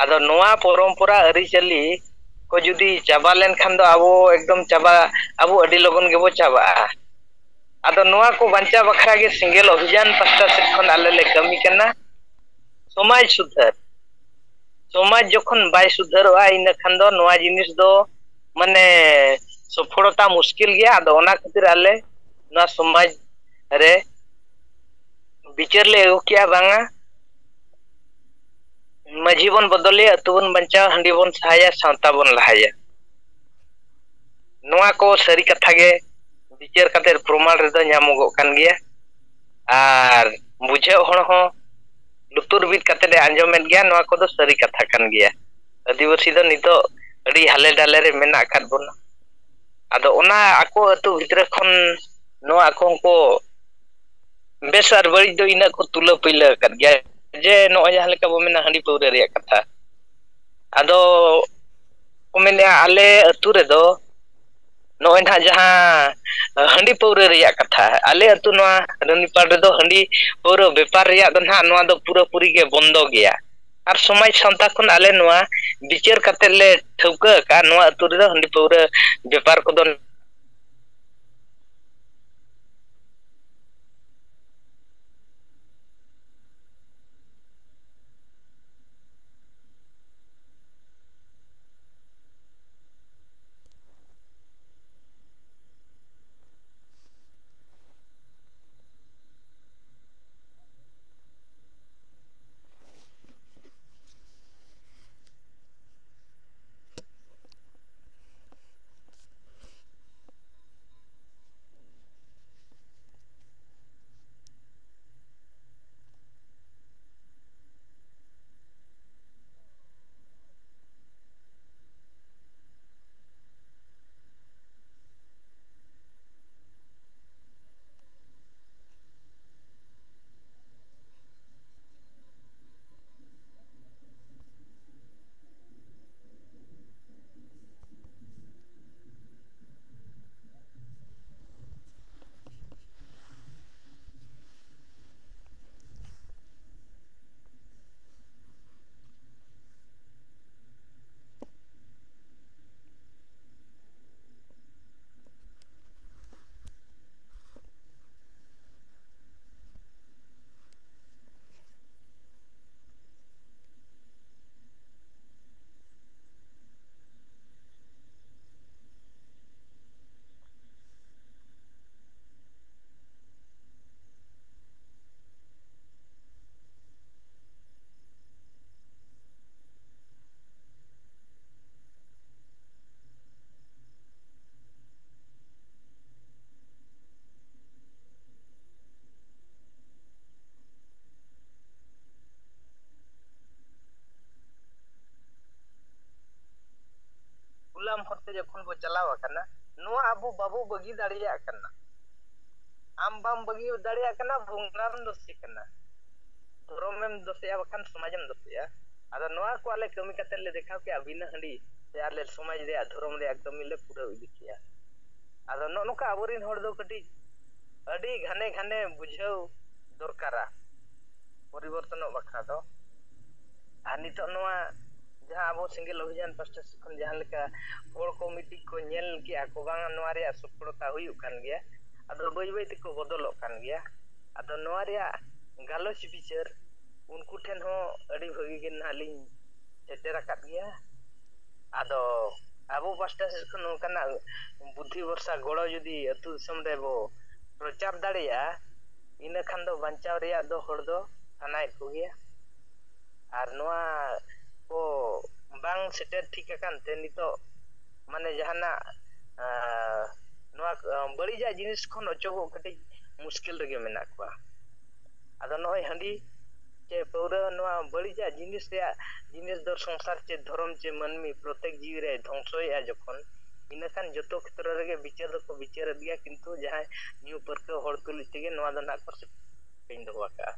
ᱟᱫᱚ ᱱᱚᱣᱟ ᱯᱚᱨᱚᱢᱯᱚᱨᱟ ᱟᱹᱨᱤᱪᱟᱹᱞᱤ ᱠᱚ ᱡᱩᱫᱤ ᱪᱟᱵᱟ ᱞᱮᱱᱠᱷᱟᱱ ᱫᱚ ᱟᱵᱚ ᱮᱠᱫᱚᱢ ᱪᱟᱵᱟ, ᱟᱵᱚ ᱟᱹᱰᱤ ᱞᱚᱜᱚᱱ ᱜᱮᱵᱚ ᱪᱟᱵᱟᱜᱼᱟ᱾ ᱟᱫᱚ ᱱᱚᱣᱟ ᱠᱚ ᱵᱟᱧᱪᱟᱣ ᱵᱟᱠᱷᱨᱟ ᱜᱮ ᱥᱮᱸᱜᱮᱞ ᱚᱵᱷᱤᱡᱟᱱ ᱯᱟᱥᱴᱟ ᱥᱮᱫ ᱠᱷᱚᱱ ᱟᱞᱮ ᱞᱮ ᱠᱟᱹᱢᱤ ᱠᱟᱱᱟ᱾ ᱥᱚᱢᱟᱡᱽ ᱥᱩᱫᱷᱟᱹᱨ, ᱥᱚᱢᱟᱡᱽ ᱡᱚᱠᱷᱚᱱ ᱵᱟᱭ ᱥᱩᱫᱷᱟᱹᱨᱚᱜᱼᱟ, ᱤᱱᱟᱹ ᱠᱷᱟᱱ ᱫᱚ ᱱᱚᱣᱟ ᱡᱤᱱᱤᱥ ᱫᱚ ᱢᱟᱱᱮ ᱥᱚᱯᱷᱚᱞᱚᱛᱟ ᱢᱩᱥᱠᱤᱞ ᱜᱮᱭᱟ᱾ ᱟᱫᱚ ᱚᱱᱟ ᱠᱷᱟᱹᱛᱤᱨ ᱟᱞᱮ ᱱᱚᱣᱟ ᱥᱚᱢᱟᱡᱽ ᱨᱮ ᱵᱤᱪᱟᱹᱨ ᱞᱮ ᱟᱹᱜᱩ ᱠᱮᱜᱼᱟ, ᱵᱟᱝᱟ, ᱢᱟᱹᱡᱷᱤ ᱵᱚᱱ ᱵᱚᱫᱚᱞᱮᱭᱟ, ᱟᱹᱛᱩ ᱵᱚᱱ ᱵᱟᱧᱪᱟᱣᱟ, ᱦᱟᱺᱰᱤ ᱵᱚᱱ ᱥᱟᱦᱟᱭᱟ, ᱥᱟᱶᱛᱟ ᱵᱚᱱ ᱞᱟᱦᱟᱭᱟ᱾ ᱱᱚᱣᱟ ᱠᱚ ᱥᱟᱹᱨᱤ ᱠᱟᱛᱷᱟ ᱜᱮ ᱵᱤᱪᱟᱹᱨ ᱠᱟᱛᱮ ᱯᱨᱚᱢᱟᱬ ᱨᱮᱫᱚ ᱧᱟᱢᱚᱜᱚᱜ ᱠᱟᱱ ᱜᱮᱭᱟ᱾ ᱟᱨ ᱵᱩᱡᱷᱟᱹᱣ ᱦᱚᱲ ᱦᱚᱸ ᱞᱩᱛᱩᱨ ᱵᱤᱫ ᱠᱟᱛᱮ ᱮ ᱟᱸᱡᱚᱢᱮᱫ ᱜᱮᱭᱟ, ᱱᱚᱣᱟ ᱠᱚᱫᱚ ᱥᱟᱹᱨᱤ ᱠᱟᱛᱷᱟ ᱠᱟᱱ ᱜᱮᱭᱟ᱾ ᱟᱹᱫᱤᱵᱟᱹᱥᱤ ᱫᱚ ᱱᱤᱛᱚᱜ ᱟᱹᱰᱤ ᱦᱟᱞᱮ ᱰᱟᱞᱮ ᱨᱮ ᱢᱮᱱᱟᱜ ᱟᱠᱟᱫ ᱵᱚᱱᱟ᱾ ᱟᱫᱚ ᱚᱱᱟ ᱟᱠᱚ ᱟᱹᱛᱩ ᱵᱷᱤᱛᱨᱤ ᱠᱷᱚᱱ ᱱᱚᱣᱟ ᱟᱠᱚ ᱦᱚᱸᱠᱚ ᱵᱮᱥ ᱟᱨ ᱵᱟᱹᱲᱤᱡ ᱫᱚ ᱤᱱᱟᱹᱜ ᱠᱚ ᱛᱩᱞᱟᱹ ᱯᱟᱹᱭᱞᱟᱹ ᱟᱠᱟᱫ ᱜᱮᱭᱟ, ᱡᱮ ᱱᱚᱜᱼᱚᱭ ᱡᱟᱦᱟᱸ ᱞᱮᱠᱟ ᱵᱚ ᱢᱮᱱᱟ ᱦᱟᱺᱰᱤ ᱯᱟᱹᱣᱨᱟᱹ ᱨᱮᱭᱟᱜ ᱠᱟᱛᱷᱟ᱾ ᱟᱫᱚ ᱠᱚ ᱢᱮᱱᱮᱫᱼᱟ, ᱟᱞᱮ ᱟᱹᱛᱩ ᱨᱮᱫᱚ ᱱᱚᱜᱼᱚᱭ ᱱᱟᱦᱟᱜ ᱡᱟᱦᱟᱸ ᱦᱟᱺᱰᱤ ᱯᱟᱹᱣᱨᱟᱹ ᱨᱮᱭᱟᱜ ᱠᱟᱛᱷᱟ, ᱟᱞᱮ ᱟᱹᱛᱩ ᱱᱚᱣᱟ ᱨᱟᱱᱤᱯᱟᱲ ᱨᱮᱫᱚ ᱦᱟᱺᱰᱤ ᱯᱟᱹᱣᱨᱟᱹ ᱵᱮᱯᱟᱨ ᱨᱮᱭᱟᱜ ᱫᱚ ᱱᱟᱦᱟᱜ ᱱᱚᱣᱟ ᱫᱚ ᱯᱩᱨᱟᱹᱯᱩᱨᱤ ᱜᱮ ᱵᱚᱱᱫᱚ ᱜᱮᱭᱟ᱾ ᱟᱨ ᱥᱚᱢᱟᱡᱽ ᱥᱟᱶᱛᱟ ᱠᱷᱚᱱ ᱟᱞᱮ ᱱᱚᱣᱟ ᱵᱤᱪᱟᱹᱨ ᱠᱟᱛᱮᱫ ᱞᱮ ᱴᱷᱟᱹᱣᱠᱟᱹ ᱟᱠᱟᱫ, ᱱᱚᱣᱟ ᱟᱹᱛᱩ ᱨᱮᱫᱚ ᱦᱟᱺᱰᱤ ᱯᱟᱹᱣᱨᱟᱹ ᱵᱮᱯᱟᱨ ᱠᱚᱫᱚ ᱛᱮ ᱡᱚᱠᱷᱚᱱ ᱵᱚ ᱪᱟᱞᱟᱣ ᱟᱠᱟᱱᱟ, ᱱᱚᱣᱟ ᱟᱵᱚ ᱵᱟᱵᱚ ᱵᱟᱹᱜᱤ ᱫᱟᱲᱮᱭᱟᱜ ᱠᱟᱱᱟ᱾ ᱟᱢ ᱵᱟᱢ ᱵᱟᱹᱜᱤ ᱫᱟᱲᱮᱭᱟᱜ ᱠᱟᱱᱟ, ᱵᱚᱸᱜᱟᱢ ᱫᱳᱥᱮ ᱠᱟᱱᱟ, ᱫᱷᱚᱨᱚᱢᱮᱢ ᱫᱳᱥᱮᱜᱼᱟ, ᱵᱟᱠᱷᱟᱱ ᱥᱚᱢᱟᱡᱮᱢ ᱫᱳᱥᱮᱜᱼᱟ᱾ ᱟᱫᱚ ᱱᱚᱣᱟ ᱠᱚ ᱟᱞᱮ ᱠᱟᱹᱢᱤ ᱠᱟᱛᱮ ᱞᱮ ᱫᱮᱠᱷᱟᱣ ᱠᱮᱜᱼᱟ, ᱵᱤᱱᱟᱹ ᱦᱟᱺᱰᱤ ᱛᱮ ᱟᱞᱮ ᱥᱚᱢᱟᱡᱽ ᱨᱮᱭᱟᱜ, ᱫᱷᱚᱨᱚᱢ ᱨᱮᱭᱟᱜ ᱠᱟᱹᱢᱤ ᱞᱮ ᱯᱩᱨᱟᱹᱣ ᱤᱫᱤ ᱠᱮᱜᱼᱟ᱾ ᱟᱫᱚ ᱱᱚᱜᱼᱚ ᱱᱚᱝᱠᱟ ᱟᱵᱚᱨᱮᱱ ᱦᱚᱲ ᱫᱚ ᱠᱟᱹᱴᱤᱡ ᱟᱹᱰᱤ ᱜᱷᱟᱱᱮ ᱜᱷᱟᱱᱮ ᱵᱩᱡᱷᱟᱹᱣ ᱫᱚᱨᱠᱟᱨᱟ ᱯᱚᱨᱤᱵᱚᱨᱛᱚᱱᱚᱜ ᱵᱟᱠᱷᱨᱟ ᱫᱚ᱾ ᱟᱨ ᱱᱤᱛᱚᱜ ᱱᱚᱣᱟ ᱡᱟᱦᱟᱸ ᱟᱵᱚ ᱥᱮᱸᱜᱮᱞ ᱚᱵᱷᱤᱡᱟᱱ ᱯᱟᱥᱴᱟ ᱥᱮᱫ ᱠᱷᱚᱱ ᱡᱟᱦᱟᱸ ᱞᱮᱠᱟ ᱦᱚᱲ ᱠᱚ ᱢᱤᱫᱴᱤᱡ ᱠᱚ ᱧᱮᱞ ᱠᱮᱜᱼᱟ ᱠᱚ, ᱵᱟᱝᱟ ᱱᱚᱣᱟ ᱨᱮᱭᱟᱜ ᱥᱚᱯᱷᱚᱞᱚᱛᱟ ᱦᱩᱭᱩᱜ ᱠᱟᱱ ᱜᱮᱭᱟ, ᱟᱫᱚ ᱵᱟᱹᱭ ᱵᱟᱹᱭ ᱛᱮᱠᱚ ᱵᱚᱫᱚᱞᱚᱜ ᱠᱟᱱ ᱜᱮᱭᱟ᱾ ᱟᱫᱚ ᱱᱚᱣᱟ ᱨᱮᱭᱟᱜ ᱜᱟᱞᱚᱪ ᱵᱤᱪᱟᱹᱨ ᱩᱱᱠᱩ ᱴᱷᱮᱱ ᱦᱚᱸ ᱟᱹᱰᱤ ᱵᱷᱟᱹᱜᱤ ᱜᱮ ᱱᱟᱦᱟᱜ ᱞᱤᱧ ᱥᱮᱴᱮᱨ ᱟᱠᱟᱫ ᱜᱮᱭᱟ᱾ ᱟᱫᱚ ᱟᱵᱚ ᱯᱟᱥᱴᱟ ᱥᱮᱫ ᱠᱷᱚᱱ ᱱᱚᱝᱠᱟᱱᱟᱜ ᱵᱩᱫᱽᱫᱷᱤ ᱵᱷᱚᱨᱥᱟ ᱜᱚᱲᱚ ᱡᱩᱫᱤ ᱟᱹᱛᱩ ᱫᱤᱥᱚᱢ ᱨᱮᱵᱚ ᱯᱨᱚᱪᱟᱨ ᱫᱟᱲᱮᱭᱟᱜᱼᱟ, ᱤᱱᱟᱹ ᱠᱷᱟᱱ ᱫᱚ ᱵᱟᱧᱪᱟᱣ ᱨᱮᱭᱟᱜ ᱫᱚ ᱦᱚᱲ ᱫᱚ ᱥᱟᱱᱟᱭᱮᱫ ᱠᱚᱜᱮᱭᱟ᱾ ᱟᱨ ᱱᱚᱣᱟ ᱠᱚ ᱵᱟᱝ ᱥᱮᱴᱮᱨ ᱴᱷᱤᱠ ᱟᱠᱟᱱ ᱛᱮ ᱱᱤᱛᱚᱜ ᱢᱟᱱᱮ ᱡᱟᱦᱟᱱᱟᱜ, ᱟᱸ, ᱱᱚᱣᱟ, ᱟᱸ, ᱵᱟᱹᱲᱤᱡᱟᱜ ᱡᱤᱱᱤᱥ ᱠᱷᱚᱱ ᱚᱪᱚᱜᱚᱜ ᱠᱟᱹᱴᱤᱡ ᱢᱩᱥᱠᱤᱞ ᱨᱮᱜᱮ ᱢᱮᱱᱟᱜ ᱠᱚᱣᱟ᱾ ᱟᱫᱚ ᱱᱚᱜᱼᱚᱭ ᱦᱟᱺᱰᱤ ᱪᱮ ᱯᱟᱹᱣᱨᱟᱹ, ᱱᱚᱣᱟ ᱵᱟᱹᱲᱤᱡᱟᱜ ᱡᱤᱱᱤᱥ ᱨᱮᱭᱟᱜ, ᱡᱤᱱᱤᱥ ᱫᱚ ᱥᱚᱝᱥᱟᱨ ᱪᱮ ᱫᱷᱚᱨᱚᱢ ᱪᱮ ᱢᱟᱹᱱᱢᱤ ᱯᱨᱚᱛᱮᱠ ᱡᱤᱣᱤ ᱨᱮ ᱫᱷᱚᱝᱥᱚᱭᱮᱫᱼᱟ ᱡᱚᱠᱷᱚᱱ, ᱤᱱᱟᱹᱠᱷᱟᱱ ᱡᱚᱛᱚ ᱠᱷᱮᱛᱨᱚ ᱨᱮᱜᱮ ᱵᱤᱪᱟᱹᱨ ᱫᱚᱠᱚ ᱵᱤᱪᱟᱹᱨᱮᱫ ᱜᱮᱭᱟ, ᱠᱤᱱᱛᱩ ᱡᱟᱦᱟᱸᱭ ᱧᱩ ᱯᱟᱹᱨᱠᱟᱹᱣ ᱦᱚᱲ ᱛᱩᱞᱩᱡ ᱛᱮᱜᱮ ᱱᱚᱣᱟ ᱫᱚ ᱱᱟᱦᱟᱜ ᱠᱚ ᱥᱮᱯᱮᱧ ᱫᱚᱦᱚ ᱟᱠᱟᱫᱼᱟ᱾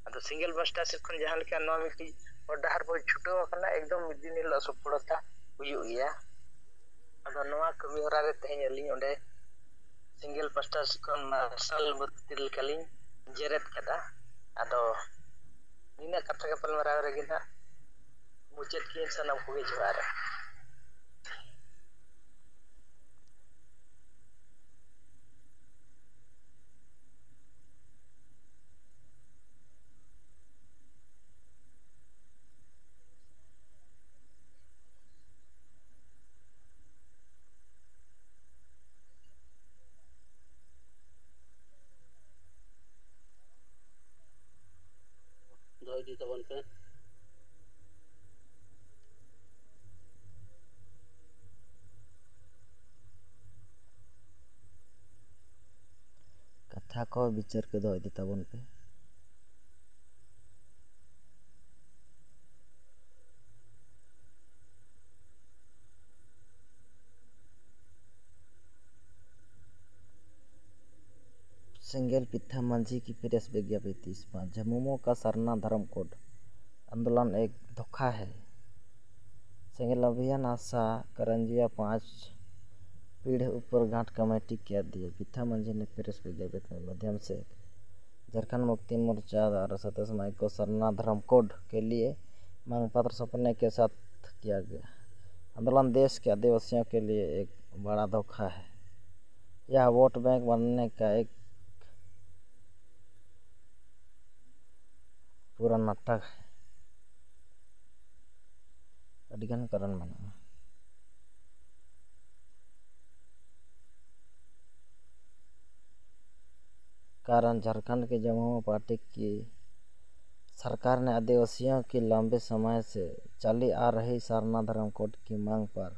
ᱟᱫᱚ ᱥᱮᱸᱜᱮᱞ ᱯᱟᱥᱴᱟ ᱥᱮᱫ ᱠᱷᱚᱱ ᱡᱟᱦᱟᱸ ᱞᱮᱠᱟ ᱱᱚᱣᱟ ᱢᱤᱫᱴᱤᱡ ᱦᱚᱨ ᱰᱟᱦᱟᱨ ᱵᱚᱱ ᱪᱷᱩᱴᱟᱹᱣ ᱟᱠᱟᱱᱟ, ᱮᱠᱫᱚᱢ ᱢᱤᱫ ᱫᱤᱱ ᱦᱤᱞᱳᱜ ᱥᱚᱯᱷᱚᱞᱚᱛᱟ ᱦᱩᱭᱩᱜ ᱜᱮᱭᱟ᱾ ᱟᱫᱚ ᱱᱚᱣᱟ ᱠᱟᱹᱢᱤ ᱦᱚᱨᱟ ᱨᱮ ᱛᱮᱦᱮᱧ ᱟᱹᱞᱤᱧ ᱚᱸᱰᱮ ᱥᱮᱸᱜᱮᱞ ᱯᱟᱥᱴᱟ ᱥᱮᱫ ᱠᱷᱚᱱ ᱢᱟᱨᱥᱟᱞ ᱵᱟᱹᱛᱤ ᱞᱮᱠᱟᱞᱤᱧ ᱡᱮᱨᱮᱫ ᱠᱟᱫᱟ᱾ ᱟᱫᱚ ᱱᱤᱱᱟᱹᱜ ᱠᱟᱛᱷᱟ ᱜᱟᱯᱟᱞᱢᱟᱨᱟᱣ ᱨᱮᱜᱮ ᱱᱟᱦᱟᱜ ᱢᱩᱪᱟᱹᱫ ᱠᱮᱫ, ᱥᱟᱱᱟᱢ ᱠᱚᱜᱮ ᱡᱚᱦᱟᱨ᱾ ᱫᱚᱦᱚ ᱤᱫᱤ ᱛᱟᱵᱚᱱ ᱯᱮ᱾ ᱠᱟᱛᱷᱟ ᱠᱚ ᱵᱤᱪᱟᱹᱨ ᱠᱚ ᱫᱚᱦᱚ ᱤᱫᱤ ᱛᱟᱵᱚᱱ ᱯᱮ᱾ सेंगेल पित्था मांझी की प्रेस विज्ञप्ति। इस पर जम्मू का सरना धर्म कोड आंदोलन एक धोखा है। सेंगेल अभियान आशा करंजिया पाँच पीढ़ ऊपर घाट कमेटी के अध्यक्ष पित्था मांझी ने प्रेस विज्ञप्ति के माध्यम से झारखंड मुक्ति मोर्चा द्वारा सत्ताईस मई को सरना धर्म कोड के लिए मांग पत्र सौंपने के साथ किया गया आंदोलन देश के आदिवासियों के लिए एक बड़ा धोखा है। यह वोट बैंक बनने का एक पूरा नाटक है। ᱟᱹᱰᱤᱜᱟᱱ ᱠᱟᱨᱚᱱ ᱢᱮᱱᱟᱜᱼᱟ᱾ कारण झारखंड के जमहू पार्टी की सरकार ने आदिवासियों की लंबे समय से चली आ रही सरना धर्म कोड की मांग पर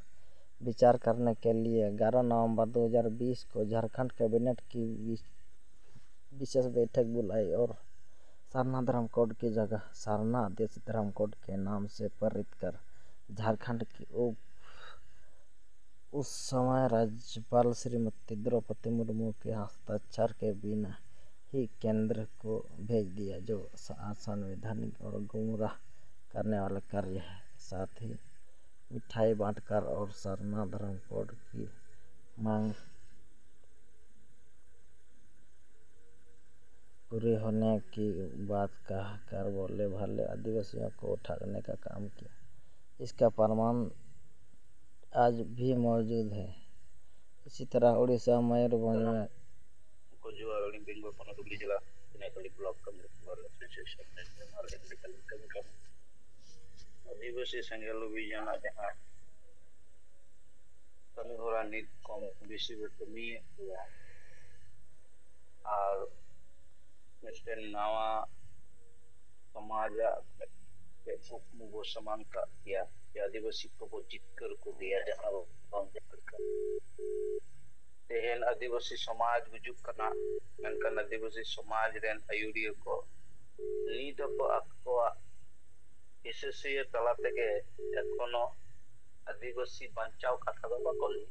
विचार करने के लिए ग्यारह नवंबर दो हज़ार बीस को झारखंड कैबिनेट की वि-, विशेष बैठक बुलाई और सरना धर्म कोड की जगह सरना आदिवासी धर्म कोड के नाम से प्रेरित कर झारखंड की उप उस समय राज्यपाल श्रीमती द्रौपदी मुर्मू के हस्ताक्षर के बिना ही केंद्र को भेज दिया, जो सा-, असंवैधानिक और गुमराह करने वाला कार्य है। साथ ही मिठाई बांटकर और सरना धर्म कोड की मांग पूरी होने की बात कहकर भोले भाले आदिवासियों को ठगने का काम किया। इसका प्रमाण आज भी मौजूद है। इसी तरह उड़ीसा मयूरभंज में ᱠᱚ ᱡᱩᱣᱟᱹᱲ ᱵᱮᱝᱜᱚᱞ ᱯᱚᱱᱚᱛ ᱦᱩᱜᱽᱞᱤ ᱡᱮᱞᱟ ᱥᱤᱱᱟᱭᱛᱚᱲᱤ ᱵᱞᱚᱠ ᱠᱟᱹᱢᱤ ᱦᱚᱨᱟ ᱮᱥᱳᱥᱤᱭᱮᱥᱚᱱ ᱨᱮᱱ ᱡᱟᱦᱟᱸ ᱞᱮᱠᱟ ᱠᱟᱹᱢᱤ ᱠᱟᱹᱢᱤ ᱠᱟᱹᱢᱤ ᱟᱹᱫᱤᱵᱟᱹᱥᱤ ᱥᱮᱸᱜᱮᱞ ᱚᱵᱷᱤᱡᱟᱱᱟᱜ ᱡᱟᱦᱟᱸ ᱠᱟᱹᱢᱤ ᱦᱚᱨᱟ ᱱᱤᱛ ᱠᱚᱢ ᱵᱮᱥᱤ ᱵᱚ ᱠᱟᱹᱢᱤᱭᱮᱫ ᱜᱮᱭᱟ᱾ ᱟᱨ ᱢᱤᱫᱴᱮᱱ ᱱᱟᱣᱟ ᱥᱚᱢᱟᱡᱟᱜ ᱢᱤᱫᱴᱮᱱ ᱠᱩᱠᱢᱩ ᱵᱚ ᱥᱟᱢᱟᱝ ᱠᱟᱜ ᱜᱮᱭᱟ, ᱡᱮ ᱟᱹᱫᱤᱵᱟᱹᱥᱤ ᱠᱚᱵᱚ ᱡᱤᱛᱠᱟᱹᱨ ᱠᱚᱜᱮᱭᱟ, ᱡᱟᱦᱟᱸ ᱵᱚ ᱵᱟᱝ ᱡᱤᱛᱠᱟᱹᱨ ᱠᱟᱱᱟ᱾ ᱛᱮᱦᱮᱧ ᱟᱹᱫᱤᱵᱟᱹᱥᱤ ᱥᱚᱢᱟᱡᱽ ᱜᱩᱡᱩᱜ ᱠᱟᱱᱟ, ᱢᱮᱱᱠᱷᱟᱱ ᱟᱹᱫᱤᱵᱟᱹᱥᱤ ᱥᱚᱢᱟᱡᱽ ᱨᱮᱱ ᱟᱹᱭᱩᱨᱤᱭᱟᱹ ᱠᱚ ᱱᱤᱛ ᱦᱚᱸᱠᱚ ᱟᱠᱚᱣᱟᱜ ᱦᱤᱥᱟᱹᱥᱩᱭᱟᱹ ᱛᱟᱞᱟ ᱛᱮᱜᱮ ᱮᱠᱷᱚᱱᱳ ᱟᱹᱫᱤᱵᱟᱹᱥᱤ ᱵᱟᱧᱪᱟᱣ ᱠᱟᱛᱷᱟ ᱫᱚ ᱵᱟᱠᱚ ᱞᱟᱹᱭ᱾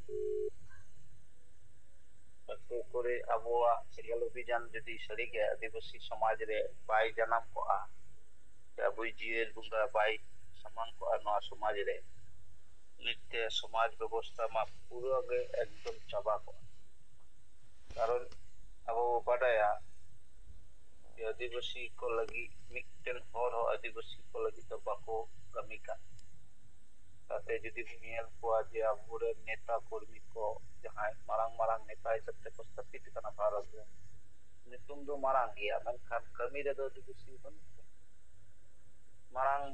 ᱟᱹᱛᱩ ᱠᱚᱨᱮ ᱟᱵᱚᱣᱟᱜ ᱥᱮᱸᱜᱮᱞ ᱚᱵᱷᱤᱡᱟᱱ ᱡᱩᱫᱤ ᱥᱟᱹᱨᱤᱜᱮ ᱟᱹᱫᱤᱵᱟᱹᱥᱤ ᱥᱚᱢᱟᱡᱽ ᱨᱮ ᱵᱟᱭ ᱡᱟᱱᱟᱢ ᱠᱚᱜᱼᱟ, ᱥᱮ ᱟᱵᱚᱭᱤᱡ ᱡᱤᱭᱟᱹᱲ ᱵᱚᱸᱜᱟ ᱵᱟᱭ ᱥᱟᱢᱟᱝ ᱠᱚᱜᱼᱟ ᱱᱚᱣᱟ ᱥᱚᱢᱟᱡᱽ ᱨᱮ, ᱱᱤᱛ ᱛᱮ ᱥᱚᱢᱟᱡᱽ ᱵᱮᱵᱚᱥᱛᱷᱟ ᱢᱟ ᱯᱩᱨᱟᱹ ᱜᱮ ᱮᱠᱫᱚᱢ ᱪᱟᱵᱟ ᱠᱚᱜᱼᱟ᱾ ᱠᱟᱨᱚᱱ ᱟᱵᱚ ᱵᱚ ᱵᱟᱰᱟᱭᱟ ᱡᱮ ᱟᱹᱫᱤᱵᱟᱹᱥᱤ ᱠᱚ ᱞᱟᱹᱜᱤᱫ ᱢᱤᱫᱴᱮᱱ ᱦᱚᱲ ᱦᱚᱸ ᱟᱹᱫᱤᱵᱟᱹᱥᱤ ᱠᱚ ᱞᱟᱹᱜᱤᱫ ᱫᱚ ᱵᱟᱠᱚ ᱠᱟᱹᱢᱤ ᱠᱟᱱ᱾ ᱛᱟᱛᱮ ᱡᱩᱫᱤ ᱵᱚᱱ ᱧᱮᱞ ᱠᱚᱣᱟ ᱡᱮ ᱟᱵᱚᱨᱮᱱ ᱱᱮᱛᱟ ᱠᱚᱨᱢᱤ ᱠᱚ ᱡᱟᱦᱟᱸᱭ ᱢᱟᱨᱟᱝ ᱢᱟᱨᱟᱝ ᱱᱮᱛᱟ ᱦᱤᱥᱟᱹᱵ ᱛᱮᱠᱚ ᱥᱛᱷᱟᱯᱤᱛ ᱠᱟᱱᱟ ᱵᱷᱟᱨᱚᱛ ᱨᱮ, ᱧᱩᱛᱩᱢ ᱫᱚ ᱢᱟᱨᱟᱝ ᱜᱮᱭᱟ, ᱢᱮᱱᱠᱷᱟᱱ ᱠᱟᱹᱢᱤ ᱨᱮᱫᱚ ᱟᱹᱫᱤᱵᱟᱹᱥᱤ ᱵᱟᱹᱱᱩᱜ ᱠᱚᱣᱟ᱾ ᱢᱟᱨᱟᱝ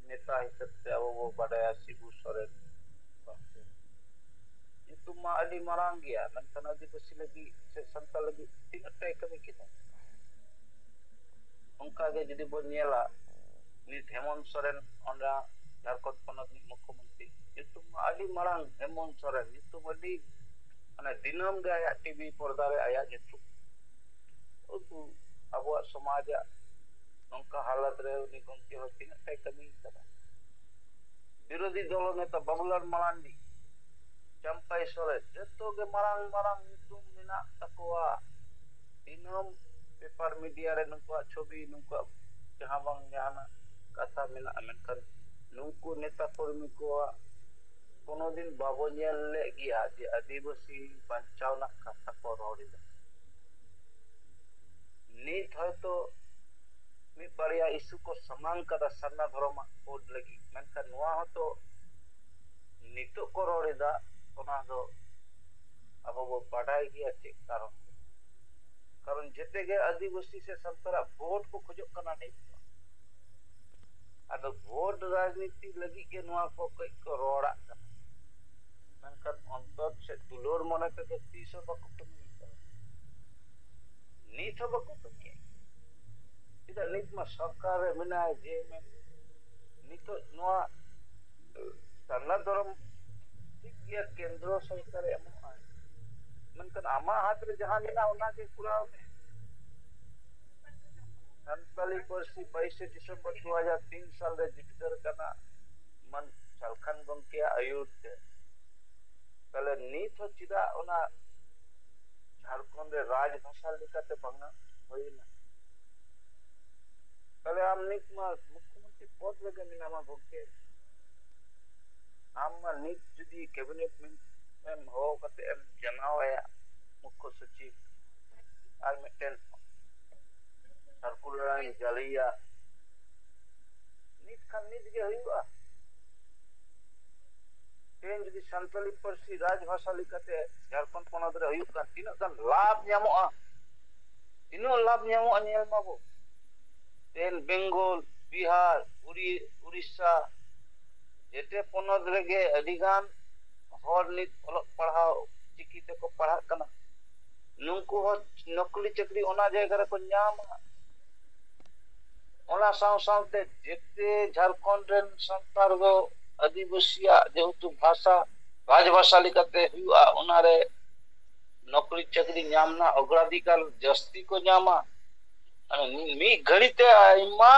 ᱱᱮᱛᱟ ᱦᱤᱥᱟᱹᱵ ᱛᱮ ᱟᱵᱚ ᱵᱚ ᱵᱟᱰᱟᱭᱟ ᱥᱤᱵᱩ ᱥᱚᱨᱮᱱ ᱜᱚᱢᱠᱮ᱾ ᱧᱩᱛᱩᱢ ᱢᱟ ᱟᱹᱰᱤ ᱢᱟᱨᱟᱝ ᱜᱮᱭᱟ, ᱢᱮᱱᱠᱷᱟᱱ ᱟᱹᱫᱤᱵᱟᱹᱥᱤ ᱞᱟᱹᱜᱤᱫ ᱥᱮ ᱥᱟᱱᱛᱟᱲ ᱞᱟᱹᱜᱤᱫ ᱛᱤᱱᱟᱹᱜ ᱴᱟᱭ ᱠᱟᱹᱢᱤ ᱠᱮᱫᱟ? ᱚᱱᱠᱟ ᱜᱮ ᱡᱩᱫᱤ ᱵᱚᱱ ᱧᱮᱞᱟ, ᱱᱤᱛ ᱦᱮᱢᱚᱱᱛ ᱥᱚᱨᱮᱱ, ᱚᱸᱰᱮ ᱡᱷᱟᱲᱠᱷᱚᱸᱰ ᱯᱚᱱᱚᱛ ᱨᱤᱱᱤᱡ ᱢᱩᱠᱷᱭᱚᱢᱚᱱᱛᱨᱤ, ᱧᱩᱛᱩᱢ ᱢᱟ ᱟᱹᱰᱤ ᱢᱟᱨᱟᱝ, ᱦᱮᱢᱚᱱᱛ ᱥᱚᱨᱮᱱ ᱧᱩᱛᱩᱢ ᱟᱹᱰᱤ, ᱢᱟᱱᱮ, ᱫᱤᱱᱟᱹᱢ ᱜᱮ ᱟᱭᱟᱜ ᱴᱤᱵᱷᱤ ᱯᱚᱨᱫᱟ ᱨᱮ ᱟᱭᱟᱜ ᱧᱩᱛᱩᱢ᱾ ᱩᱱᱠᱩ ᱟᱵᱚᱣᱟᱜ ᱥᱚᱢᱟᱡᱟᱜ ᱱᱚᱝᱠᱟ ᱦᱟᱞᱚᱛ ᱨᱮ ᱩᱱᱤ ᱜᱚᱢᱠᱮ ᱦᱚᱸ ᱛᱤᱱᱟᱹᱜ ᱴᱟᱭ ᱠᱟᱹᱢᱤ ᱠᱟᱫᱟ᱾ ᱵᱤᱨᱳᱫᱷᱤ ᱫᱚᱞ ᱱᱮᱛᱟ ᱵᱟᱵᱩᱞᱟᱞ ᱢᱟᱨᱟᱱᱰᱤ, ᱪᱟᱢᱯᱟᱭ ᱥᱚᱨᱮᱱ, ᱡᱚᱛᱚ ᱜᱮ ᱢᱟᱨᱟᱝ ᱢᱟᱨᱟᱝ ᱧᱩᱛᱩᱢ ᱢᱮᱱᱟᱜ ᱛᱟᱠᱚᱣᱟ᱾ ᱫᱤᱱᱟᱹᱢ ᱯᱮᱯᱟᱨ ᱢᱤᱰᱤᱭᱟ ᱨᱮ ᱱᱩᱠᱩᱣᱟᱜ ᱪᱷᱚᱵᱤ, ᱱᱩᱠᱩᱣᱟᱜ ᱡᱟᱦᱟᱸ ᱵᱟᱝ ᱡᱟᱦᱟᱱᱟᱜ ᱠᱟᱛᱷᱟ ᱢᱮᱱᱟᱜᱼᱟ, ᱢᱮᱱᱠᱷᱟᱱ ᱱᱩᱠᱩ ᱱᱮᱛᱟ ᱠᱚᱨᱢᱤ ᱠᱚᱣᱟᱜ ᱠᱳᱱᱳ ᱫᱤᱱ ᱵᱟᱵᱚ ᱧᱮᱞ ᱞᱮᱫ ᱜᱮᱭᱟ ᱡᱮ ᱟᱹᱫᱤᱵᱟᱹᱥᱤ ᱵᱟᱧᱪᱟᱣ ᱨᱮᱱᱟᱜ ᱠᱟᱛᱷᱟ ᱠᱚ ᱨᱚᱲ ᱮᱫᱟ᱾ ᱱᱤᱛ ᱦᱚᱭᱛᱳ ᱢᱤᱫ ᱵᱟᱨᱭᱟ ᱤᱥᱩ ᱠᱚ ᱥᱟᱢᱟᱝ ᱠᱟᱫᱟ ᱥᱟᱨᱱᱟ ᱫᱷᱚᱨᱚᱢᱟᱜ ᱠᱳᱰ ᱞᱟᱹᱜᱤᱫ, ᱢᱮᱱᱠᱷᱟᱱ ᱱᱚᱣᱟ ᱦᱚᱸᱛᱚ ᱱᱤᱛᱚᱜ ᱠᱚ ᱨᱚᱲ ᱮᱫᱟ, ᱚᱱᱟ ᱫᱚ ᱟᱵᱚ ᱵᱚ ᱵᱟᱰᱟᱭ ᱜᱮᱭᱟ ᱪᱮᱫ ᱠᱟᱨᱚᱱ ᱛᱮ᱾ ᱠᱟᱨᱚᱱ ᱡᱮᱛᱮ ᱜᱮ ᱟᱹᱫᱤᱵᱟᱹᱥᱤ ᱥᱮ ᱥᱟᱱᱛᱟᱲᱟᱜ ᱵᱷᱳᱴ ᱠᱚ ᱠᱷᱚᱡᱚᱜ ᱠᱟᱱᱟ ᱱᱤᱛ ᱫᱚ᱾ ᱟᱫᱚ ᱵᱷᱳᱴ ᱨᱟᱡᱽᱱᱤᱛᱤ ᱞᱟᱹᱜᱤᱫ ᱜᱮ ᱱᱚᱣᱟ ᱠᱚ ᱠᱟᱹᱡ ᱠᱚ ᱨᱚᱲᱟᱜ ᱠᱟᱱᱟ, ᱢᱮᱱᱠᱷᱟᱱ ᱚᱱᱛᱚᱨ ᱥᱮ ᱫᱩᱞᱟᱹᱲ ᱢᱚᱱᱮ ᱛᱮᱫᱚ ᱛᱤᱥ ᱦᱚᱸ ᱵᱟᱠᱚ ᱠᱟᱹᱢᱤ ᱠᱟᱫᱟ᱾ ᱱᱤᱛ ᱦᱚᱸ ᱵᱟᱠᱚ ᱠᱟᱹᱢᱤᱭᱮᱫ᱾ ᱪᱮᱫᱟᱜ ᱱᱤᱛ ᱢᱟ ᱥᱚᱨᱠᱟᱨ ᱨᱮ ᱢᱮᱱᱟᱭ ᱡᱮ ᱢᱮᱱ-, ᱱᱤᱛᱚᱜ ᱱᱚᱣᱟ ᱥᱟᱨᱱᱟ ᱫᱷᱚᱨᱚᱢ ᱴᱷᱤᱠ ᱜᱮᱭᱟ, ᱠᱮᱱᱫᱨᱚ ᱥᱚᱨᱠᱟᱨᱮ ᱮᱢᱚᱜᱼᱟ, ᱢᱮᱱᱠᱷᱟᱱ ᱟᱢᱟᱜ ᱦᱟᱛ ᱨᱮ ᱡᱟᱦᱟᱸ ᱢᱮᱱᱟᱜᱼᱟ ᱚᱱᱟᱜᱮ ᱠᱚᱨᱟᱣ ᱢᱮ᱾ ᱥᱟᱱᱛᱟᱞᱤ ᱯᱟᱹᱨᱥᱤ ᱵᱟᱭᱤᱥᱮ ᱰᱤᱥᱮᱢᱵᱚᱨ ᱫᱩ ᱦᱟᱡᱟᱨ ᱛᱤᱱ ᱥᱟᱞ ᱨᱮ ᱡᱤᱛᱠᱟᱹᱨ ᱠᱟᱱᱟ ᱢᱟᱱ ᱥᱟᱞᱠᱷᱟᱱ ᱜᱚᱢᱠᱮᱭᱟᱜ ᱟᱹᱭᱩᱨ ᱛᱮ᱾ ᱛᱟᱦᱞᱮ ᱱᱤᱛ ᱦᱚᱸ ᱪᱮᱫᱟᱜ ᱚᱱᱟ ᱡᱷᱟᱲᱠᱷᱚᱸᱰ ᱨᱮ ᱨᱟᱡᱽ ᱵᱷᱟᱥᱟ ᱞᱮᱠᱟᱛᱮ ᱵᱟᱝ ᱦᱩᱭᱱᱟ᱾ ᱛᱟᱦᱞᱮ ᱟᱢ ᱱᱤᱛ ᱢᱟ ᱢᱩᱠᱷᱭᱚᱢᱚᱱᱛᱨᱤ ᱯᱚᱫ ᱨᱮᱜᱮ ᱢᱮᱱᱟᱢᱟ ᱜᱚᱢᱠᱮ, ᱟᱢ ᱢᱟ ᱱᱤᱛ ᱡᱩᱫᱤ ᱠᱮᱵᱤᱱᱮᱴ ᱮᱢ ᱦᱚᱦᱚ ᱠᱟᱛᱮ ᱮᱢ ᱡᱟᱱᱟᱣ ᱟᱭᱟ ᱢᱩᱠᱷᱭᱚ ᱥᱚᱪᱤᱵᱽ, ᱟᱨ ᱢᱤᱫᱴᱮᱱ ᱥᱟᱨᱠᱩᱞᱟᱨ ᱮᱢ ᱡᱟᱹᱨᱤᱭᱟ, ᱱᱤᱛ ᱠᱷᱟᱱ ᱱᱤᱛ ᱜᱮ ᱦᱩᱭᱩᱜᱼᱟ᱾ ᱛᱮᱦᱮᱧ ᱡᱩᱫᱤ ᱥᱟᱱᱛᱟᱞᱤ ᱯᱟᱹᱨᱥᱤ ᱨᱟᱡᱽ ᱵᱷᱟᱥᱟ ᱞᱮᱠᱟᱛᱮ ᱡᱷᱟᱲᱠᱷᱚᱸᱰ ᱯᱚᱱᱚᱛ ᱨᱮ ᱦᱩᱭᱩᱜ ᱠᱷᱟᱱ ᱛᱤᱱᱟᱹᱜ ᱜᱟᱱ ᱞᱟᱵᱷ ᱧᱟᱢᱚᱜᱼᱟ, ᱛᱤᱱᱟᱹᱜ ᱞᱟᱵᱷ ᱧᱟᱢᱚᱜᱼᱟ ᱧᱮᱞ ᱢᱟᱵᱚ᱾ ᱛᱮᱦᱮᱧ ᱵᱮᱝᱜᱚᱞ, ᱵᱤᱦᱟᱨ, ᱩᱲᱤ-, ᱩᱲᱤᱥᱥᱟ, ᱡᱮᱛᱮ ᱯᱚᱱᱚᱛ ᱨᱮᱜᱮ ᱟᱹᱰᱤ ᱜᱟᱱ ᱦᱚᱲ ᱱᱤᱛ ᱚᱞᱚᱜ ᱯᱟᱲᱦᱟᱣ ᱪᱤᱠᱤ ᱛᱮᱠᱚ ᱯᱟᱲᱦᱟᱜ ᱠᱟᱱᱟ᱾ ᱱᱩᱠᱩ ᱦᱚᱸ ᱱᱚᱠᱨᱤ ᱪᱟᱹᱠᱨᱤ ᱚᱱᱟ ᱡᱟᱭᱜᱟ ᱨᱮᱠᱚ ᱧᱟᱢᱟ᱾ ᱚᱱᱟ ᱥᱟᱶ ᱥᱟᱶᱛᱮ ᱡᱮᱛᱮ ᱡᱷᱟᱲᱠᱷᱚᱸᱰ ᱨᱮᱱ ᱥᱟᱱᱛᱟᱲ ᱫᱚ ᱟᱹᱫᱤᱵᱟᱹᱥᱤᱭᱟᱜ ᱡᱮᱦᱮᱛᱩ ᱵᱷᱟᱥᱟ, ᱨᱟᱡᱽ ᱵᱷᱟᱥᱟ ᱞᱮᱠᱟᱛᱮ ᱦᱩᱭᱩᱜᱼᱟ, ᱚᱱᱟᱨᱮ ᱱᱚᱠᱨᱤ ᱪᱟᱹᱠᱨᱤ ᱧᱟᱢ ᱨᱮᱱᱟᱜ ᱚᱜᱽᱨᱟᱫᱷᱤᱠᱟᱨ ᱡᱟᱹᱥᱛᱤ ᱠᱚ ᱧᱟᱢᱟ᱾ ᱢᱟᱱᱮ ᱢᱤᱫ ᱜᱷᱟᱹᱲᱤ ᱛᱮ ᱟᱭᱢᱟ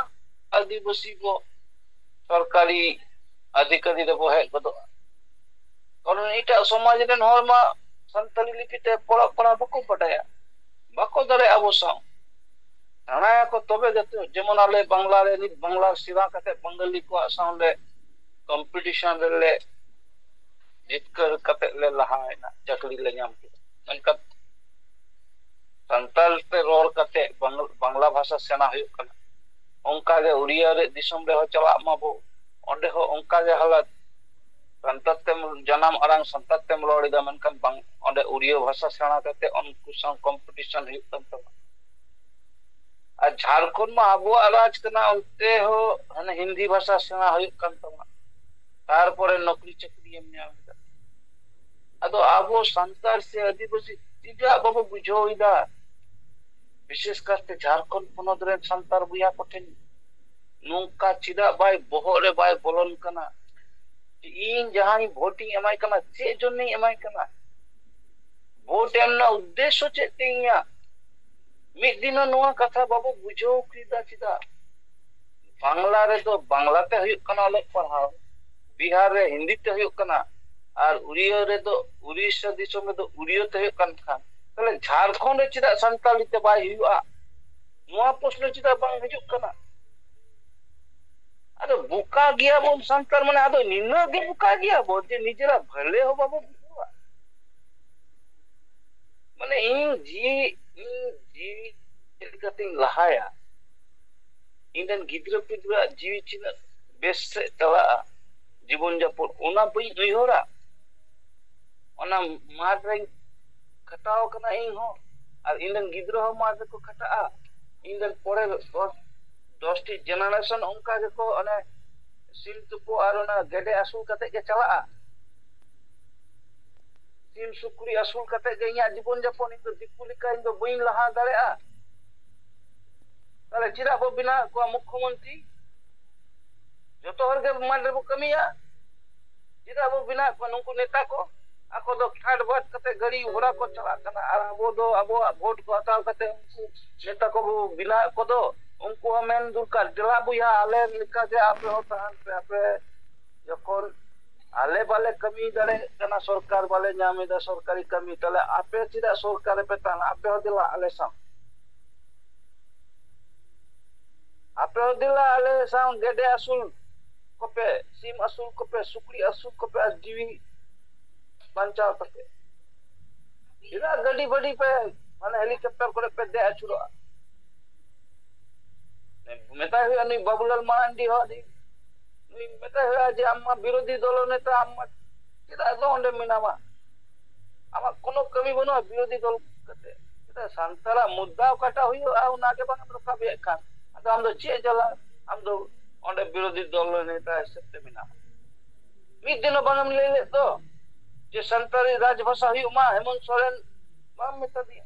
ᱟᱹᱫᱤᱵᱟᱹᱥᱤ ᱵᱚ ᱥᱚᱨᱠᱟᱨᱤ ᱟᱹᱫᱷᱤᱠᱟᱹᱨᱤ ᱨᱮᱵᱚ ᱦᱮᱡ ᱜᱚᱫᱚᱜᱼᱟ᱾ ᱠᱟᱨᱚᱱ ᱮᱴᱟᱜ ᱥᱚᱢᱟᱡᱽ ᱨᱮᱱ ᱦᱚᱲ ᱢᱟ ᱥᱟᱱᱛᱟᱲᱤ ᱞᱤᱯᱤ ᱛᱮ ᱚᱞᱚᱜ ᱯᱟᱲᱦᱟᱣ ᱵᱟᱠᱚ ᱵᱟᱰᱟᱭᱟ, ᱵᱟᱠᱚ ᱫᱟᱲᱮᱭᱟᱜᱼᱟ ᱟᱵᱚ ᱥᱟᱶ᱾ ᱥᱮᱬᱟᱭᱟᱠᱚ ᱛᱚᱵᱮ ᱜᱮᱛᱚ, ᱡᱮᱢᱚᱱ ᱟᱞᱮ ᱵᱟᱝᱞᱟ ᱨᱮ ᱱᱤᱛ ᱵᱟᱝᱞᱟ ᱥᱮᱬᱟ ᱠᱟᱛᱮ ᱵᱟᱝᱜᱟᱞᱤ ᱠᱚᱣᱟᱜ ᱥᱟᱶ ᱞᱮ ᱠᱚᱢᱯᱤᱴᱤᱥᱚᱱ ᱨᱮᱞᱮ ᱡᱤᱛᱠᱟᱹᱨ ᱠᱟᱛᱮ ᱞᱮ ᱞᱟᱦᱟᱭᱮᱱᱟ, ᱪᱟᱹᱠᱨᱤ ᱞᱮ ᱧᱟᱢ ᱠᱮᱫᱟ᱾ ᱢᱮᱱᱠᱷᱟᱱ ᱥᱟᱱᱛᱟᱲ ᱛᱮ ᱨᱚᱲ ᱠᱟᱛᱮ ᱵᱟᱝ-, ᱵᱟᱝᱞᱟ ᱵᱷᱟᱥᱟ ᱥᱮᱬᱟ ᱦᱩᱭᱩᱜ ᱠᱟᱱᱟ᱾ ᱚᱱᱠᱟ ᱜᱮ ᱩᱲᱤᱭᱟ ᱨᱮ ᱫᱤᱥᱚᱢ ᱨᱮᱦᱚᱸ ᱪᱟᱞᱟᱜ ᱢᱟᱵᱚ, ᱚᱸᱰᱮ ᱦᱚᱸ ᱚᱱᱠᱟ ᱜᱮ ᱦᱟᱞᱚᱛ᱾ ᱥᱟᱱᱛᱟᱲ ᱛᱮᱢ ᱡᱟᱱᱟᱢ ᱟᱲᱟᱝ ᱥᱟᱱᱛᱟᱲ ᱛᱮᱢ ᱨᱚᱲ ᱮᱫᱟ, ᱢᱮᱱᱠᱷᱟᱱ ᱵᱟᱝ, ᱚᱸᱰᱮ ᱩᱲᱤᱭᱟ ᱵᱷᱟᱥᱟ ᱥᱮᱬᱟ ᱠᱟᱛᱮ ᱩᱱᱠᱩ ᱥᱟᱶ ᱠᱚᱢᱯᱤᱴᱤᱥᱚᱱ ᱦᱩᱭᱩᱜ ᱠᱟᱱ ᱛᱟᱢᱟ᱾ ᱟᱨ ᱡᱷᱟᱲᱠᱷᱚᱸᱰ ᱢᱟ ᱟᱵᱚᱣᱟᱜ ᱨᱟᱡᱽ ᱠᱟᱱᱟ, ᱚᱱᱛᱮ ᱦᱚᱸ ᱦᱟᱱᱮ ᱦᱤᱱᱫᱤ ᱵᱷᱟᱥᱟ ᱥᱮᱬᱟ ᱦᱩᱭᱩᱜ ᱠᱟᱱ ᱛᱟᱢᱟ, ᱛᱟᱨᱯᱚᱨᱮ ᱱᱚᱠᱨᱤ ᱪᱟᱹᱠᱨᱤ ᱮᱢ ᱧᱟᱢ ᱮᱫᱟ᱾ ᱟᱫᱚ ᱟᱵᱚ ᱥᱟᱱᱛᱟᱲ ᱥᱮ ᱟᱹᱫᱤᱵᱟᱹᱥᱤ ᱪᱮᱫᱟᱜ ᱵᱟᱵᱚ ᱵᱩᱡᱷᱟᱹᱣ ᱮᱫᱟ? ᱵᱤᱥᱮᱥ ᱠᱟᱨᱛᱮ ᱡᱷᱟᱲᱠᱷᱚᱸᱰ ᱯᱚᱱᱚᱛ ᱨᱮᱱ ᱥᱟᱱᱛᱟᱲ ᱵᱚᱭᱦᱟ ᱠᱚᱴᱷᱮᱱ ᱱᱚᱝᱠᱟ ᱪᱮᱫᱟᱜ ᱵᱟᱭ, ᱵᱚᱦᱚᱜ ᱨᱮ ᱵᱟᱭ ᱵᱚᱞᱚᱱ ᱠᱟᱱᱟ? ᱤᱧ ᱡᱟᱦᱟᱸᱭ ᱵᱷᱳᱴ ᱤᱧ ᱮᱢᱟᱭ ᱠᱟᱱᱟ, ᱪᱮᱫ ᱡᱚᱱᱱᱮᱧ ᱮᱢᱟᱭ ᱠᱟᱱᱟ? ᱵᱷᱳᱴ ᱮᱢ ᱨᱮᱱᱟᱜ ᱩᱫᱽᱫᱮᱥᱥᱚ ᱪᱮᱫ ᱛᱤᱧ ᱤᱧᱟᱹᱜ? ᱢᱤᱫ ᱫᱤᱱ ᱦᱚᱸ ᱱᱚᱣᱟ ᱠᱟᱛᱷᱟ ᱵᱟᱵᱚ ᱵᱩᱡᱷᱟᱹᱣ ᱠᱮᱫᱟ᱾ ᱪᱮᱫᱟᱜ ᱵᱟᱝᱞᱟ ᱨᱮᱫᱚ ᱵᱟᱝᱞᱟ ᱛᱮ ᱦᱩᱭᱩᱜ ᱠᱟᱱᱟ ᱚᱞᱚᱜ ᱯᱟᱲᱦᱟᱣ, ᱵᱤᱦᱟᱨ ᱨᱮ ᱦᱤᱱᱫᱤ ᱛᱮ ᱦᱩᱭᱩᱜ ᱠᱟᱱᱟ, ᱟᱨ ᱩᱲᱤᱭᱟ ᱨᱮᱫᱚ, ᱩᱲᱤᱥᱥᱟ ᱫᱤᱥᱚᱢ ᱨᱮᱫᱚ ᱩᱲᱤᱭᱟ ᱛᱮ ᱦᱩᱭᱩᱜ ᱠᱟᱱ ᱠᱷᱟᱱ, ᱛᱟᱦᱞᱮ ᱡᱷᱟᱲᱠᱷᱚᱸᱰ ᱨᱮ ᱪᱮᱫᱟᱜ ᱥᱟᱱᱛᱟᱲᱤ ᱛᱮ ᱵᱟᱭ ᱦᱩᱭᱩᱜᱼᱟ? ᱱᱚᱣᱟ ᱯᱨᱚᱥᱱᱚ ᱪᱮᱫᱟᱜ ᱵᱟᱝ ᱦᱤᱡᱩᱜ ᱠᱟᱱᱟ? ᱟᱫᱚ ᱵᱚᱠᱟ ᱜᱮᱭᱟᱵᱚᱱ ᱥᱟᱱᱛᱟᱲ, ᱢᱟᱱᱮ ᱟᱫᱚ ᱱᱤᱱᱟᱹᱜ ᱜᱮ ᱵᱚᱠᱟ ᱜᱮᱭᱟᱵᱚᱱ ᱡᱮ ᱱᱤᱡᱮᱨᱟᱜ ᱵᱷᱟᱹᱞᱟᱹᱭ ᱦᱚᱸ ᱵᱟᱵᱚ ᱵᱩᱡᱷᱟᱹᱣᱟ᱾ ᱢᱟᱱᱮ ᱤᱧ ᱡᱤᱣᱤ, ᱤᱧ ᱡᱤᱣᱤ ᱪᱮᱫ ᱞᱮᱠᱟᱛᱤᱧ ᱞᱟᱦᱟᱭᱟ, ᱤᱧ ᱨᱮᱱ ᱜᱤᱫᱽᱨᱟᱹ ᱯᱤᱫᱽᱨᱟᱹᱣᱟᱜ ᱡᱤᱣᱤ ᱛᱤᱱᱟᱹᱜ ᱵᱮᱥ ᱥᱮᱫ ᱪᱟᱞᱟᱜᱼᱟ, ᱡᱤᱵᱚᱱ ᱡᱟᱯᱚᱱ, ᱚᱱᱟ ᱵᱟᱹᱧ ᱩᱭᱦᱟᱹᱨᱟ? ᱚᱱᱟ ᱢᱟᱴᱷ ᱨᱮᱧ ᱠᱷᱟᱴᱟᱣ ᱟᱠᱟᱱᱟ ᱤᱧ ᱦᱚᱸ, ᱟᱨ ᱤᱧ ᱨᱮᱱ ᱜᱤᱫᱽᱨᱟᱹ ᱦᱚᱸ ᱢᱟᱴᱷ ᱨᱮᱠᱚ ᱠᱷᱟᱴᱟᱜᱼᱟ᱾ ᱤᱧ ᱨᱮᱱ ᱯᱚᱨᱮ ᱫᱚᱥ, ᱫᱚᱥᱴᱤ ᱡᱮᱱᱟᱨᱮᱥᱚᱱ ᱚᱱᱠᱟ ᱜᱮᱠᱚ ᱚᱱᱮ ᱥᱤᱢ ᱛᱩᱯᱩ ᱟᱨ ᱚᱱᱟ ᱜᱮᱰᱮ ᱟᱹᱥᱩᱞ ᱠᱟᱛᱮ ᱜᱮ ᱪᱟᱞᱟᱜᱼᱟ᱾ ᱥᱤᱢ ᱥᱩᱠᱨᱤ ᱟᱹᱥᱩᱞ ᱠᱟᱛᱮ ᱜᱮ ᱤᱧᱟᱹᱜ ᱡᱤᱵᱚᱱ ᱡᱟᱯᱚᱱ, ᱤᱧ ᱫᱚ ᱫᱤᱠᱩ ᱞᱮᱠᱟ ᱤᱧ ᱫᱚ ᱵᱟᱹᱧ ᱞᱟᱦᱟ ᱫᱟᱲᱮᱭᱟᱜᱼᱟ᱾ ᱛᱟᱦᱞᱮ ᱪᱮᱫᱟᱜ ᱵᱚ ᱵᱮᱱᱟᱣᱮᱫ ᱠᱚᱣᱟ ᱢᱩᱠᱠᱷᱚ ᱢᱚᱱᱛᱨᱤ? ᱡᱚᱛᱚ ᱦᱚᱲ ᱜᱮ ᱢᱟᱴᱷ ᱨᱮᱵᱚ ᱠᱟᱹᱢᱤᱭᱟ᱾ ᱪᱮᱫᱟᱜ ᱵᱚ ᱵᱮᱱᱟᱣᱮᱫ ᱠᱚᱣᱟ ᱱᱩᱠᱩ ᱱᱮᱛᱟ ᱠᱚ? ᱟᱠᱚ ᱫᱚ ᱴᱷᱟᱴ ᱵᱟᱴ ᱠᱟᱛᱮ ᱜᱟᱹᱲᱤ ᱜᱷᱚᱲᱟ ᱠᱚ ᱪᱟᱞᱟᱜ ᱠᱟᱱᱟ, ᱟᱨ ᱟᱵᱚ ᱫᱚ ᱟᱵᱚᱣᱟᱜ ᱵᱷᱳᱴ ᱠᱚ ᱦᱟᱛᱟᱣ ᱠᱟᱛᱮ ᱩᱱᱠᱩ ᱱᱮᱛᱟ ᱠᱚᱵᱚ ᱵᱮᱱᱟᱣᱮᱫ ᱠᱚᱫᱚ, ᱩᱱᱠᱩ ᱦᱚᱸ ᱢᱮᱱ ᱫᱚᱨᱠᱟᱨ, ᱫᱮᱞᱟ ᱵᱚᱭᱦᱟ, ᱟᱞᱮ ᱞᱮᱠᱟ ᱜᱮ ᱟᱯᱮ ᱦᱚᱸ ᱛᱟᱦᱮᱱ ᱯᱮ᱾ ᱟᱯᱮ ᱡᱚᱠᱷᱚᱱ ᱟᱞᱮ ᱵᱟᱞᱮ ᱠᱟᱹᱢᱤ ᱫᱟᱲᱮᱭᱟᱜ ᱠᱟᱱᱟ, ᱥᱚᱨᱠᱟᱨ ᱵᱟᱞᱮ ᱧᱟᱢ ᱮᱫᱟ ᱥᱚᱨᱠᱟᱨᱤ ᱠᱟᱹᱢᱤ, ᱛᱟᱦᱞᱮ ᱟᱯᱮ ᱪᱮᱫᱟᱜ ᱥᱚᱨᱠᱟᱨ ᱨᱮᱯᱮ ᱛᱟᱦᱮᱱᱟ? ᱟᱯᱮ ᱦᱚᱸ ᱫᱮᱞᱟ ᱟᱞᱮ ᱥᱟᱶ, ᱟᱯᱮ ᱦᱚᱸ ᱫᱮᱞᱟ ᱟᱞᱮ ᱥᱟᱶ ᱜᱮᱰᱮ ᱟᱹᱥᱩᱞ ᱠᱚᱯᱮ, ᱥᱤᱢ ᱟᱹᱥᱩᱞ ᱠᱚᱯᱮ, ᱥᱩᱠᱨᱤ ᱟᱹᱥᱩᱞ ᱠᱚᱯᱮ, ᱟᱨ ᱡᱤᱣᱤ ᱵᱟᱧᱪᱟᱣ ᱠᱟᱛᱮ᱾ ᱪᱮᱫᱟᱜ ᱜᱟᱹᱰᱤ ᱵᱟᱹᱰᱤ ᱯᱮ, ᱢᱟᱱᱮ ᱦᱮᱞᱤᱠᱚᱯᱴᱟᱨ ᱠᱚᱨᱮ ᱯᱮ ᱫᱮᱡ ᱟᱹᱪᱩᱨᱚᱜᱼᱟ? ᱢᱮᱛᱟᱭ ᱦᱩᱭᱩᱜᱼᱟ ᱱᱩᱭ ᱵᱟᱵᱩᱞᱟᱞ ᱢᱟᱨᱟᱱᱰᱤ ᱦᱚᱸ, ᱱᱩᱭ ᱢᱮᱛᱟᱭ ᱦᱩᱭᱩᱜᱼᱟ ᱡᱮ ᱟᱢ ᱢᱟ ᱵᱤᱨᱳᱫᱷᱤ ᱫᱚᱞ ᱱᱮᱛᱟ, ᱟᱢ ᱢᱟ ᱪᱮᱫᱟᱜ ᱫᱚ ᱚᱸᱰᱮ ᱢᱮᱱᱟᱢᱟ? ᱟᱢᱟᱜ ᱠᱳᱱᱳ ᱠᱟᱹᱢᱤ ᱵᱟᱹᱱᱩᱜᱼᱟ ᱵᱤᱨᱳᱫᱷᱤ ᱫᱚᱞ ᱠᱟᱛᱮ᱾ ᱪᱮᱫᱟᱜ ᱥᱟᱱᱛᱟᱲᱟᱜ ᱢᱩᱫᱽᱫᱟ ᱚᱠᱟᱴᱟᱜ ᱦᱩᱭᱩᱜᱼᱟ ᱚᱱᱟ ᱜᱮ ᱵᱟᱝ ᱮᱢ ᱨᱟᱠᱟᱵᱮᱫ ᱠᱷᱟᱱ, ᱟᱫᱚ ᱟᱢ ᱫᱚ ᱪᱮᱫ ᱮ ᱪᱟᱞᱟᱜ? ᱟᱢ ᱫᱚ ᱚᱸᱰᱮ ᱵᱤᱨᱳᱫᱷᱤ ᱫᱚᱞ ᱱᱮᱛᱟ ᱦᱤᱥᱟᱹᱵ ᱛᱮ ᱢᱮᱱᱟᱢᱟ᱾ ᱢᱤᱫ ᱫᱤᱱ ᱦᱚᱸ ᱵᱟᱝ ᱮᱢ ᱞᱟᱹᱭ ᱞᱮᱫ ᱫᱚ ᱡᱮ ᱥᱟᱱᱛᱟᱲᱤ ᱨᱟᱡᱽ ᱵᱷᱟᱥᱟ ᱦᱩᱭᱩᱜ ᱢᱟ, ᱦᱮᱢᱚᱱᱛ ᱥᱚᱨᱮᱱ ᱵᱟᱢ ᱢᱮᱛᱟ ᱫᱤᱧᱟ᱾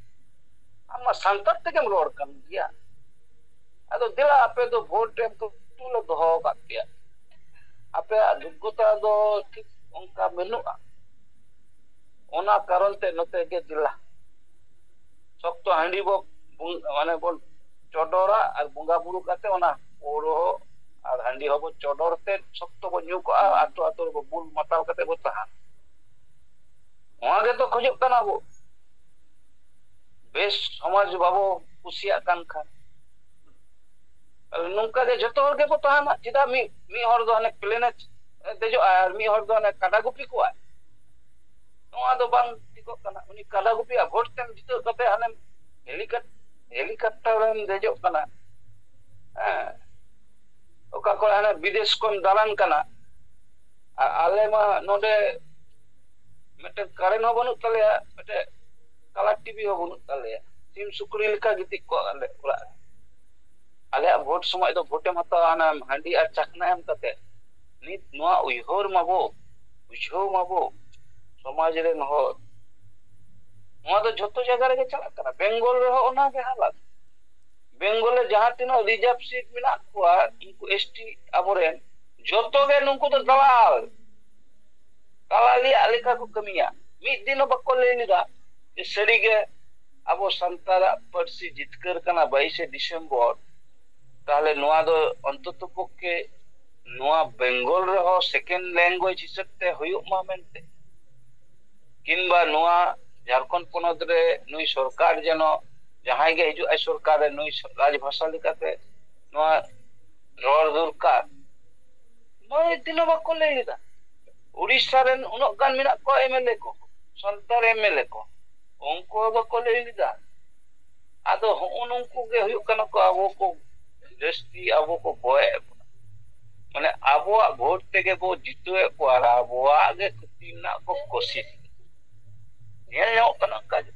ᱟᱢ ᱢᱟ ᱥᱟᱱᱛᱟᱲ ᱛᱮᱜᱮᱢ ᱨᱚᱲ ᱠᱟᱱ ᱜᱮᱭᱟ᱾ ᱟᱫᱚ ᱫᱮᱞᱟ ᱟᱯᱮ ᱫᱚ ᱵᱷᱳᱴ ᱮᱢ ᱠᱟᱛᱮ ᱞᱮ ᱫᱚᱦᱚ ᱟᱠᱟᱫ ᱯᱮᱭᱟ, ᱟᱯᱮᱭᱟᱜ ᱡᱳᱜᱽᱜᱚᱛᱟ ᱫᱚ ᱴᱷᱤᱠ ᱚᱱᱠᱟ ᱵᱟᱹᱱᱩᱜᱼᱟ᱾ ᱚᱱᱟ ᱠᱟᱨᱚᱱ ᱛᱮ ᱱᱚᱛᱮ ᱜᱮ ᱫᱮᱞᱟ ᱥᱚᱠᱛᱚ ᱦᱟᱺᱰᱤ ᱵᱚ ᱵᱚᱝ-, ᱢᱟᱱᱮ ᱵᱚᱱ ᱪᱚᱰᱚᱨᱟ ᱟᱨ ᱵᱚᱸᱜᱟ ᱵᱩᱨᱩ ᱠᱟᱛᱮ ᱚᱱᱟ ᱯᱟᱹᱣᱨᱟᱹ ᱦᱚᱸ ᱟᱨ ᱦᱟᱺᱰᱤ ᱦᱚᱸᱵᱚ ᱪᱚᱰᱚᱨ ᱛᱮ ᱥᱚᱠᱛᱚ ᱵᱚ ᱧᱩ ᱠᱟᱜᱼᱟ, ᱟᱛᱳ ᱟᱛᱳ ᱨᱮᱵᱚ ᱵᱩᱞ ᱢᱟᱛᱟᱞ ᱠᱟᱛᱮ ᱵᱚ ᱛᱟᱦᱮᱱᱟ᱾ ᱱᱚᱣᱟ ᱜᱮᱛᱚ ᱠᱷᱚᱡᱚᱜ ᱠᱟᱱᱟ ᱵᱚ᱾ ᱵᱮᱥ ᱥᱚᱢᱟᱡᱽ ᱵᱟᱵᱚ ᱠᱩᱥᱤᱭᱟᱜ ᱠᱟᱱ ᱠᱷᱟᱱ, ᱛᱟᱦᱞᱮ ᱱᱚᱝᱠᱟ ᱜᱮ ᱡᱚᱛᱚ ᱦᱚᱲ ᱜᱮᱵᱚ ᱛᱟᱦᱮᱱᱟ᱾ ᱪᱮᱫᱟᱜ ᱢᱤᱫ, ᱢᱤᱫ ᱦᱚᱲ ᱫᱚ ᱦᱟᱱᱮ ᱯᱞᱮᱱᱮ ᱫᱮᱡᱚᱜᱼᱟ ᱟᱨ ᱢᱤᱫ ᱦᱚᱲ ᱫᱚ ᱦᱟᱱᱮ ᱠᱟᱰᱟ ᱜᱩᱯᱤ ᱠᱚᱣᱟᱭ? ᱱᱚᱣᱟ ᱫᱚ ᱵᱟᱝ ᱴᱷᱤᱠᱚᱜ ᱠᱟᱱᱟ᱾ ᱩᱱᱤ ᱠᱟᱰᱟ ᱜᱩᱯᱤᱭᱟᱜ ᱵᱷᱳᱴ ᱛᱮᱢ ᱡᱤᱛᱟᱹᱣ ᱠᱟᱛᱮ ᱦᱟᱱᱮᱢ ᱦᱮᱞᱤᱠᱟᱯ-, ᱦᱮᱞᱤᱠᱟᱯᱴᱟᱨ ᱨᱮᱢ ᱫᱮᱡᱚᱜ ᱠᱟᱱᱟ᱾ ᱦᱮᱸ, ᱚᱠᱟ ᱠᱚᱨᱮ ᱦᱟᱱᱮ ᱵᱤᱫᱮᱥ ᱠᱚᱢ ᱫᱟᱬᱟᱱ ᱠᱟᱱᱟ᱾ ᱟᱨ ᱟᱞᱮ ᱢᱟ ᱱᱚᱰᱮ ᱢᱤᱫᱴᱮᱱ ᱠᱟᱨᱮᱱᱴ ᱦᱚᱸ ᱵᱟᱹᱱᱩᱜ ᱛᱟᱞᱮᱭᱟ, ᱢᱤᱫᱴᱮᱱ ᱠᱟᱞᱟᱨ ᱴᱤᱵᱷᱤ ᱦᱚᱸ ᱵᱟᱹᱱᱩᱜ ᱛᱟᱞᱮᱭᱟ᱾ ᱥᱤᱢ ᱥᱩᱠᱨᱤ ᱞᱮᱠᱟ ᱜᱤᱛᱤᱡ ᱠᱚᱜ ᱟᱞᱮ ᱚᱲᱟᱜ ᱨᱮ᱾ ᱟᱞᱮᱭᱟᱜ ᱵᱷᱳᱴ ᱥᱚᱢᱚᱭ ᱫᱚ ᱵᱷᱳᱴᱮᱢ ᱦᱟᱛᱟᱣᱟ ᱦᱟᱱᱟ ᱦᱟᱺᱰᱤ ᱟᱨ ᱪᱟᱠᱷᱱᱟ ᱮᱢ ᱠᱟᱛᱮ᱾ ᱱᱤᱛ ᱱᱚᱣᱟ ᱩᱭᱦᱟᱹᱨ ᱢᱟᱵᱚ, ᱵᱩᱡᱷᱟᱹᱣ ᱢᱟᱵᱚ, ᱥᱚᱢᱟᱡᱽ ᱨᱮᱱ ᱦᱚᱲ᱾ ᱱᱚᱣᱟ ᱫᱚ ᱡᱷᱚᱛᱚ ᱡᱟᱭᱜᱟ ᱨᱮᱜᱮ ᱪᱟᱞᱟᱜ ᱠᱟᱱᱟ᱾ ᱵᱮᱝᱜᱚᱞ ᱨᱮᱦᱚᱸ ᱚᱱᱟᱜᱮ ᱦᱟᱞᱟᱛ᱾ ᱵᱮᱝᱜᱚᱞ ᱨᱮ ᱡᱟᱦᱟᱸ ᱛᱤᱱᱟᱹᱜ ᱨᱤᱡᱟᱨᱵᱷ ᱥᱤᱴ ᱢᱮᱱᱟᱜ ᱠᱚᱣᱟ, ᱩᱱᱠᱩ ᱮᱥ ᱴᱤ ᱟᱵᱚᱨᱮᱱ, ᱡᱚᱛᱚ ᱜᱮ ᱱᱩᱠᱩ ᱫᱚ ᱫᱟᱞᱟᱞ, ᱫᱟᱞᱟᱞᱤᱭᱟᱜ ᱞᱮᱠᱟ ᱠᱚ ᱠᱟᱹᱢᱤᱭᱟ᱾ ᱢᱤᱫ ᱫᱤᱱ ᱦᱚᱸ ᱵᱟᱠᱚ ᱞᱟᱹᱭ ᱞᱮᱫᱟ ᱡᱮ ᱥᱟᱹᱨᱤᱜᱮ ᱟᱵᱚ ᱥᱟᱱᱛᱟᱲᱟᱜ ᱯᱟᱹᱨᱥᱤ ᱡᱤᱛᱠᱟᱹᱨ ᱠᱟᱱᱟ ᱵᱟᱭᱤᱥᱮ ᱰᱤᱥᱮᱢᱵᱚᱨ, ᱛᱟᱦᱞᱮ ᱱᱚᱣᱟ ᱫᱚ ᱚᱱᱛᱚᱛᱚ ᱯᱚᱠᱠᱷᱮ ᱱᱚᱣᱟ ᱵᱮᱝᱜᱚᱞ ᱨᱮᱦᱚᱸ ᱥᱮᱠᱮᱱᱰ ᱞᱮᱝᱜᱩᱭᱮᱡᱽ ᱦᱤᱥᱟᱹᱵ ᱛᱮ ᱦᱩᱭᱩᱜ ᱢᱟ ᱢᱮᱱᱛᱮ, ᱠᱤᱝᱵᱟ ᱱᱚᱣᱟ ᱡᱷᱟᱲᱠᱷᱚᱸᱰ ᱯᱚᱱᱚᱛ ᱨᱮ ᱱᱩᱭ ᱥᱚᱨᱠᱟᱨ ᱡᱮᱱᱚ ᱡᱟᱦᱟᱸᱭ ᱜᱮ ᱦᱤᱡᱩᱜ ᱟᱭ ᱥᱚᱨᱠᱟᱨ ᱨᱮ ᱱᱩᱭ ᱨᱟᱡᱽ ᱵᱷᱟᱥᱟ ᱞᱮᱠᱟᱛᱮ ᱱᱚᱣᱟ ᱨᱚᱲ ᱫᱚᱨᱠᱟᱨ, ᱱᱚᱣᱟ ᱢᱤᱫ ᱫᱤᱱ ᱦᱚᱸ ᱵᱟᱠᱚ ᱞᱟᱹᱭ ᱞᱮᱫᱟ᱾ ᱩᱲᱤᱥᱥᱟ ᱨᱮᱱ ᱩᱱᱟᱹᱜ ᱜᱟᱱ ᱢᱮᱱᱟᱜ ᱠᱚᱣᱟ ᱮᱢ ᱮᱞ ᱮ ᱠᱚ, ᱥᱟᱱᱛᱟᱲ ᱮᱢ ᱮᱞ ᱮ ᱠᱚ, ᱩᱱᱠᱩ ᱦᱚᱸ ᱵᱟᱠᱚ ᱞᱟᱹᱭ ᱞᱮᱫᱟ᱾ ᱟᱫᱚ ᱦᱚᱸᱜᱼᱚ ᱱᱩᱠᱩ ᱜᱮ ᱦᱩᱭᱩᱜ ᱠᱟᱱᱟ ᱠᱚ ᱟᱵᱚ ᱠᱚ ᱡᱟᱹᱥᱛᱤ ᱟᱵᱚ ᱠᱚ ᱵᱚᱭᱮᱫ ᱵᱚᱱᱟ᱾ ᱢᱟᱱᱮ ᱟᱵᱚᱣᱟᱜ ᱵᱷᱳᱴ ᱛᱮᱜᱮ ᱵᱚ ᱡᱤᱛᱟᱹᱣᱮᱫ ᱠᱚᱣᱟ ᱟᱨ ᱟᱵᱚᱣᱟᱜ ᱜᱮ ᱠᱷᱚᱛᱤ ᱨᱮᱱᱟᱜ ᱠᱚ ᱠᱳᱥᱤᱥ᱾ ᱧᱮᱞ ᱧᱟᱢᱚᱜ ᱠᱟᱱᱟ ᱚᱱᱠᱟ ᱜᱮ᱾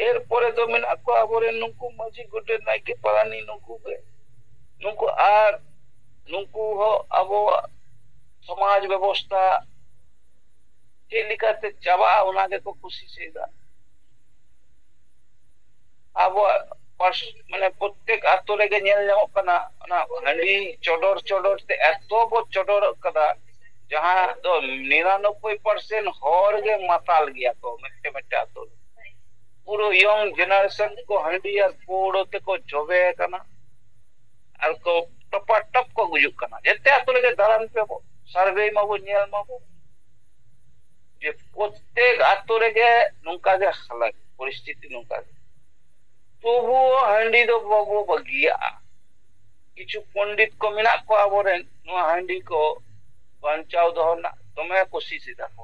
ᱮᱨᱯᱚᱨᱮ ᱫᱚ ᱢᱮᱱᱟᱜ ᱠᱚᱣᱟ ᱟᱵᱚᱨᱮᱱ ᱱᱩᱠᱩ ᱢᱟᱹᱡᱷᱤ, ᱜᱚᱰᱮᱛ, ᱱᱟᱭᱠᱮ, ᱯᱟᱨᱟᱱᱤᱠ, ᱱᱩᱠᱩ ᱜᱮ᱾ ᱱᱩᱠᱩ ᱟᱨ ᱱᱩᱠᱩ ᱦᱚᱸ ᱟᱵᱚᱣᱟᱜ ᱥᱚᱢᱟᱡᱽ ᱵᱮᱵᱚᱥᱛᱷᱟ ᱪᱮᱫ ᱞᱮᱠᱟᱛᱮ ᱪᱟᱵᱟᱜᱼᱟ, ᱚᱱᱟ ᱜᱮᱠᱚ ᱠᱩᱥᱤᱥᱮᱫᱟ᱾ ᱟᱵᱚᱣᱟᱜ ᱯᱟᱨᱥ-, ᱢᱟᱱᱮ ᱯᱨᱚᱛᱛᱮᱠ ᱟᱛᱳ ᱨᱮᱜᱮ ᱧᱮᱞ ᱧᱟᱢᱚᱜ ᱠᱟᱱᱟ, ᱚᱱᱟ ᱦᱟᱺᱰᱤ ᱪᱚᱰᱚᱨ ᱪᱚᱰᱚᱨ ᱛᱮ ᱮᱛᱚ ᱵᱚ ᱪᱚᱰᱚᱨᱚᱜ ᱠᱟᱫᱟ, ᱡᱟᱦᱟᱸ ᱫᱚ ᱱᱤᱨᱟᱱᱚᱵᱵᱳᱭ ᱯᱟᱨᱥᱮᱱᱴ ᱦᱚᱲ ᱜᱮ ᱢᱟᱛᱟᱞ ᱜᱮᱭᱟ ᱠᱚ ᱢᱤᱫᱴᱮᱱ ᱢᱤᱫᱴᱮᱱ ᱟᱛᱳ ᱨᱮ᱾ ᱯᱩᱨᱟᱹ ᱭᱚᱝ ᱡᱮᱱᱟᱨᱮᱥᱚᱱ ᱠᱚ ᱦᱟᱺᱰᱤ ᱟᱨ ᱯᱟᱹᱣᱨᱟᱹ ᱛᱮᱠᱚ ᱡᱚᱵᱮ ᱟᱠᱟᱱᱟ᱾ ᱟᱨ ᱠᱚ ᱴᱚᱯᱟ ᱴᱚᱯ ᱠᱚ ᱜᱩᱡᱩᱜ ᱠᱟᱱᱟ᱾ ᱡᱮᱛᱮ ᱟᱛᱳ ᱨᱮᱜᱮ ᱫᱟᱬᱟᱱ ᱯᱮ ᱵᱚ, ᱥᱟᱨᱵᱷᱮᱭ ᱢᱟᱵᱚ, ᱧᱮᱞ ᱢᱟᱵᱚ, ᱡᱮ ᱯᱨᱚᱛᱛᱮᱠ ᱟᱛᱳ ᱨᱮᱜᱮ ᱱᱚᱝᱠᱟ ᱜᱮ ᱦᱟᱞᱚᱛ᱾ ᱯᱚᱨᱤᱥᱛᱷᱤᱛᱤ ᱱᱚᱝᱠᱟ ᱜᱮ᱾ ᱛᱚᱵᱩᱣ ᱦᱟᱺᱰᱤ ᱫᱚ ᱵᱟᱵᱚ ᱵᱟᱹᱜᱤᱭᱟᱜᱼᱟ᱾ ᱠᱤᱪᱷᱩ ᱯᱚᱱᱰᱤᱛ ᱠᱚ ᱢᱮᱱᱟᱜ ᱠᱚᱣᱟ ᱟᱵᱚᱨᱮᱱ, ᱱᱚᱣᱟ ᱦᱟᱺᱰᱤ ᱠᱚ ᱵᱟᱧᱪᱟᱣ ᱫᱚᱦᱚ ᱨᱮᱱᱟᱜ ᱫᱚᱢᱮ ᱠᱩᱥᱤᱥ ᱮᱫᱟ ᱠᱚ᱾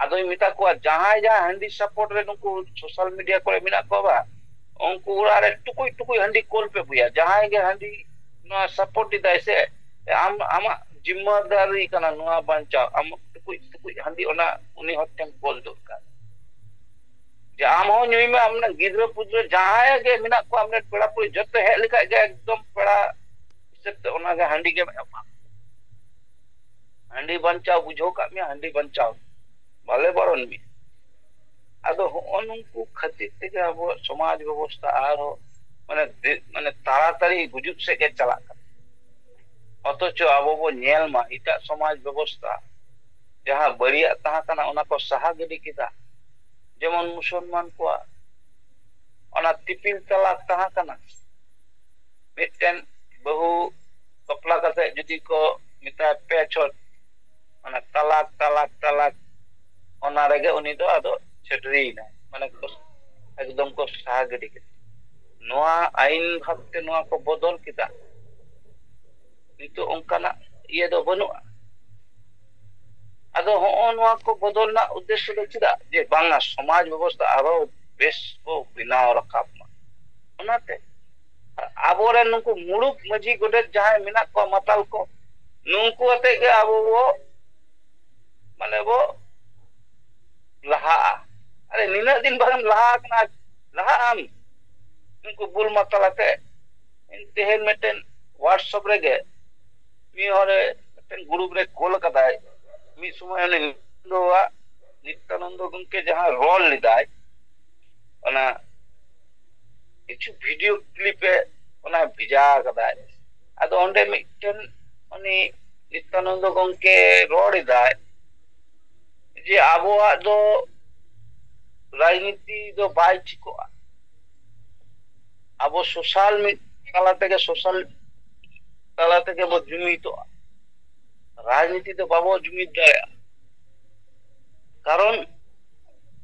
ᱟᱫᱚᱧ ᱢᱮᱛᱟ ᱠᱚᱣᱟ, ᱡᱟᱦᱟᱸᱭ ᱡᱟᱦᱟᱸ ᱦᱟᱺᱰᱤ ᱥᱟᱯᱳᱨᱴ ᱨᱮ ᱱᱩᱠᱩ ᱥᱳᱥᱟᱞ ᱢᱤᱰᱤᱭᱟ ᱠᱚᱨᱮ ᱢᱮᱱᱟᱜ ᱠᱚᱣᱟ ᱵᱟ, ᱩᱱᱠᱩ ᱚᱲᱟᱜ ᱨᱮ ᱴᱩᱠᱩᱡ ᱴᱩᱠᱩᱡ ᱦᱟᱺᱰᱤ ᱠᱳᱞ ᱯᱮ ᱵᱚᱭᱦᱟ᱾ ᱡᱟᱦᱟᱸᱭ ᱜᱮ ᱦᱟᱺᱰᱤ ᱱᱚᱣᱟ ᱥᱟᱯᱳᱨᱴ ᱮᱫᱟᱭ ᱥᱮ, ᱟᱢ, ᱟᱢᱟᱜ ᱡᱤᱢᱢᱟᱫᱟᱨᱤ ᱠᱟᱱᱟ ᱱᱚᱣᱟ ᱵᱟᱧᱪᱟᱣ, ᱟᱢ ᱴᱩᱠᱩᱡ ᱴᱩᱠᱩᱡ ᱦᱟᱺᱰᱤ ᱚᱱᱟ ᱩᱱᱤ ᱦᱚᱲ ᱴᱷᱮᱱ ᱠᱳᱞ ᱫᱚᱨᱠᱟᱨ᱾ ᱡᱮ ᱟᱢ ᱦᱚᱸ ᱧᱩᱭ ᱢᱮ, ᱟᱢ ᱨᱮᱱ ᱜᱤᱫᱽᱨᱟᱹ ᱯᱤᱫᱽᱨᱟᱹ ᱡᱟᱦᱟᱸᱭ ᱜᱮ ᱢᱮᱱᱟᱜ ᱠᱚᱣᱟ, ᱟᱢ ᱨᱮᱱ ᱯᱮᱲᱟ ᱯᱩᱨᱟᱹ ᱡᱚᱛᱚ ᱦᱮᱡ ᱞᱮᱠᱷᱟᱡ ᱜᱮ ᱮᱠᱫᱚᱢ ᱯᱮᱲᱟ ᱦᱤᱥᱟᱹᱵ ᱛᱮ ᱚᱱᱟᱜᱮ ᱦᱟᱺᱰᱤ ᱜᱮᱢ ᱮᱢᱟ᱾ ᱦᱟᱺᱰᱤ ᱵᱟᱧᱪᱟᱣ ᱵᱩᱡᱷᱟᱹᱣ ᱠᱟᱜ ᱢᱮᱭᱟ, ᱦᱟᱺᱰᱤ ᱵᱟᱧᱪᱟᱣ ᱵᱟᱞᱮ ᱵᱟᱨᱚᱱ ᱢᱮᱭᱟ᱾ ᱟᱫᱚ ᱦᱚᱸᱜᱼᱚ ᱱᱩᱠᱩ ᱠᱷᱟᱹᱛᱤᱨ ᱛᱮᱜᱮ ᱟᱵᱚᱣᱟᱜ ᱥᱚᱢᱟᱡᱽ ᱵᱮᱵᱚᱥᱛᱷᱟ ᱟᱨᱦᱚᱸ ᱢᱟᱱᱮ ᱫᱮ-, ᱢᱟᱱᱮ ᱛᱟᱲᱟᱛᱟᱲᱤ ᱜᱩᱡᱩᱜ ᱥᱮᱫ ᱜᱮ ᱪᱟᱞᱟᱜ ᱠᱟᱱᱟ᱾ ᱚᱛᱷᱚᱪᱚ ᱟᱵᱚ ᱵᱚ ᱧᱮᱞ ᱢᱟ ᱮᱴᱟᱜ ᱥᱚᱢᱟᱡᱽ ᱵᱮᱵᱚᱥᱛᱷᱟ ᱡᱟᱦᱟᱸ ᱵᱟᱹᱲᱤᱡᱟᱜ ᱛᱟᱦᱮᱸ ᱠᱟᱱᱟ ᱚᱱᱟ ᱠᱚ ᱥᱟᱦᱟ ᱜᱤᱰᱤ ᱠᱮᱫᱟ᱾ ᱡᱮᱢᱚᱱ ᱢᱩᱥᱚᱞᱢᱟᱱ ᱠᱚᱣᱟᱜ ᱚᱱᱟ ᱛᱤᱯᱤᱞ ᱛᱟᱞᱟᱠ ᱛᱟᱦᱮᱸ ᱠᱟᱱᱟ᱾ ᱢᱤᱫᱴᱮᱱ ᱵᱟᱹᱦᱩ ᱵᱟᱯᱞᱟ ᱠᱟᱛᱮ ᱡᱩᱫᱤ ᱠᱚ ᱢᱮᱛᱟᱭᱟ ᱯᱮ ᱪᱷᱚᱴ, ᱢᱟᱱᱮ ᱛᱟᱞᱟᱠ, ᱛᱟᱞᱟᱠ, ᱛᱟᱞᱟᱠ, ᱚᱱᱟ ᱨᱮᱜᱮ ᱩᱱᱤ ᱫᱚ ᱟᱫᱚ ᱪᱷᱟᱹᱰᱨᱤᱭᱮᱱᱟᱭ, ᱢᱟᱱᱮ ᱠᱚ ᱮᱠᱫᱚᱢ ᱠᱚ ᱥᱟᱦᱟ ᱜᱤᱰᱤ ᱠᱮᱫᱟ᱾ ᱱᱚᱣᱟ ᱟᱹᱭᱤᱱ ᱵᱷᱟᱵᱛᱮ ᱱᱚᱣᱟ ᱠᱚ ᱵᱚᱫᱚᱞ ᱠᱮᱫᱟ᱾ ᱱᱤᱛᱚᱜ ᱚᱱᱠᱟᱱᱟᱜ ᱤᱭᱟᱹ ᱫᱚ ᱵᱟᱹᱱᱩᱜᱼᱟ᱾ ᱟᱫᱚ ᱦᱚᱸᱜᱼᱚ ᱱᱚᱣᱟ ᱠᱚ ᱵᱚᱫᱚᱞ ᱨᱮᱱᱟᱜ ᱩᱫᱽᱫᱮᱥᱥᱚ ᱫᱚ ᱪᱮᱫᱟᱜ? ᱡᱮ ᱵᱟᱝᱟ, ᱥᱚᱢᱟᱡᱽ ᱵᱮᱵᱚᱥᱛᱷᱟ ᱟᱨᱚ ᱵᱮᱥ ᱠᱚ ᱵᱮᱱᱟᱣ ᱨᱟᱠᱟᱵ ᱢᱟ᱾ ᱚᱱᱟᱛᱮ ᱟᱵᱚᱨᱮᱱ ᱱᱩᱠᱩ ᱢᱩᱲᱩᱫ ᱢᱟᱹᱡᱷᱤ ᱜᱚᱰᱮᱛ ᱡᱟᱦᱟᱸᱭ ᱢᱮᱱᱟᱜ ᱠᱚᱣᱟ ᱢᱟᱛᱟᱞ ᱠᱚ, ᱱᱩᱠᱩ ᱟᱛᱮ ᱜᱮ ᱟᱵᱚ ᱵᱚ, ᱢᱟᱱᱮ ᱵᱚ ᱞᱟᱦᱟᱜᱼᱟ᱾ ᱟᱨᱮ ᱱᱤᱱᱟᱹᱜ ᱫᱤᱱ ᱵᱟᱝ ᱞᱟᱦᱟ ᱟᱠᱟᱱᱟ, ᱞᱟᱦᱟᱜ ᱟᱢ ᱱᱩᱠᱩ ᱵᱩᱞ ᱢᱟᱛᱟᱞ ᱟᱛᱮ᱾ ᱛᱮᱦᱮᱧ ᱢᱤᱫᱴᱮᱱ WhatsApp ᱨᱮᱜᱮ ᱢᱤᱫ ᱦᱚᱲᱮ ᱢᱤᱫᱴᱮᱱ ᱜᱨᱩᱯ ᱨᱮ ᱠᱳᱞ ᱠᱟᱫᱟᱭ᱾ ᱢᱤᱫ ᱥᱚᱢᱚᱭ ᱩᱱᱤ ᱱᱤᱛᱭᱟᱱᱚᱱᱫᱚᱣᱟᱜ, ᱱᱤᱛᱭᱟᱱᱚᱱᱫᱚ ᱜᱚᱢᱠᱮ ᱡᱟᱦᱟᱸ ᱨᱚᱲ ᱞᱮᱫᱟᱭ, ᱚᱱᱟ ᱠᱤᱪᱷᱩ ᱵᱷᱤᱰᱤᱭᱳ ᱠᱞᱤᱯ ᱮ ᱚᱱᱟ ᱵᱷᱮᱡᱟ ᱠᱟᱫᱟᱭ᱾ ᱟᱫᱚ ᱚᱸᱰᱮ ᱢᱤᱫᱴᱮᱱ ᱩᱱᱤ ᱱᱤᱛᱭᱟᱱᱚᱱᱫᱚ ᱜᱚᱢᱠᱮ ᱨᱚᱲ ᱮᱫᱟᱭ ᱡᱮ ᱟᱵᱚᱣᱟᱜ ᱫᱚ ᱨᱟᱡᱽᱱᱤᱛᱤ ᱫᱚ ᱵᱟᱭ ᱴᱷᱤᱠᱚᱜᱼᱟ᱾ ᱟᱵᱚ ᱥᱳᱥᱟᱞ ᱢᱤᱰ-, ᱛᱟᱞᱟ ᱛᱮᱜᱮ, ᱥᱳᱥᱟᱞ ᱛᱟᱞᱟ ᱛᱮᱜᱮ ᱵᱚ ᱡᱩᱢᱤᱫᱚᱜᱼᱟ᱾ ᱨᱟᱡᱽᱱᱤᱛᱤ ᱫᱚ ᱵᱟᱵᱚ ᱡᱩᱢᱤᱫ ᱫᱟᱲᱮᱭᱟᱜᱼᱟ᱾ ᱠᱟᱨᱚᱱ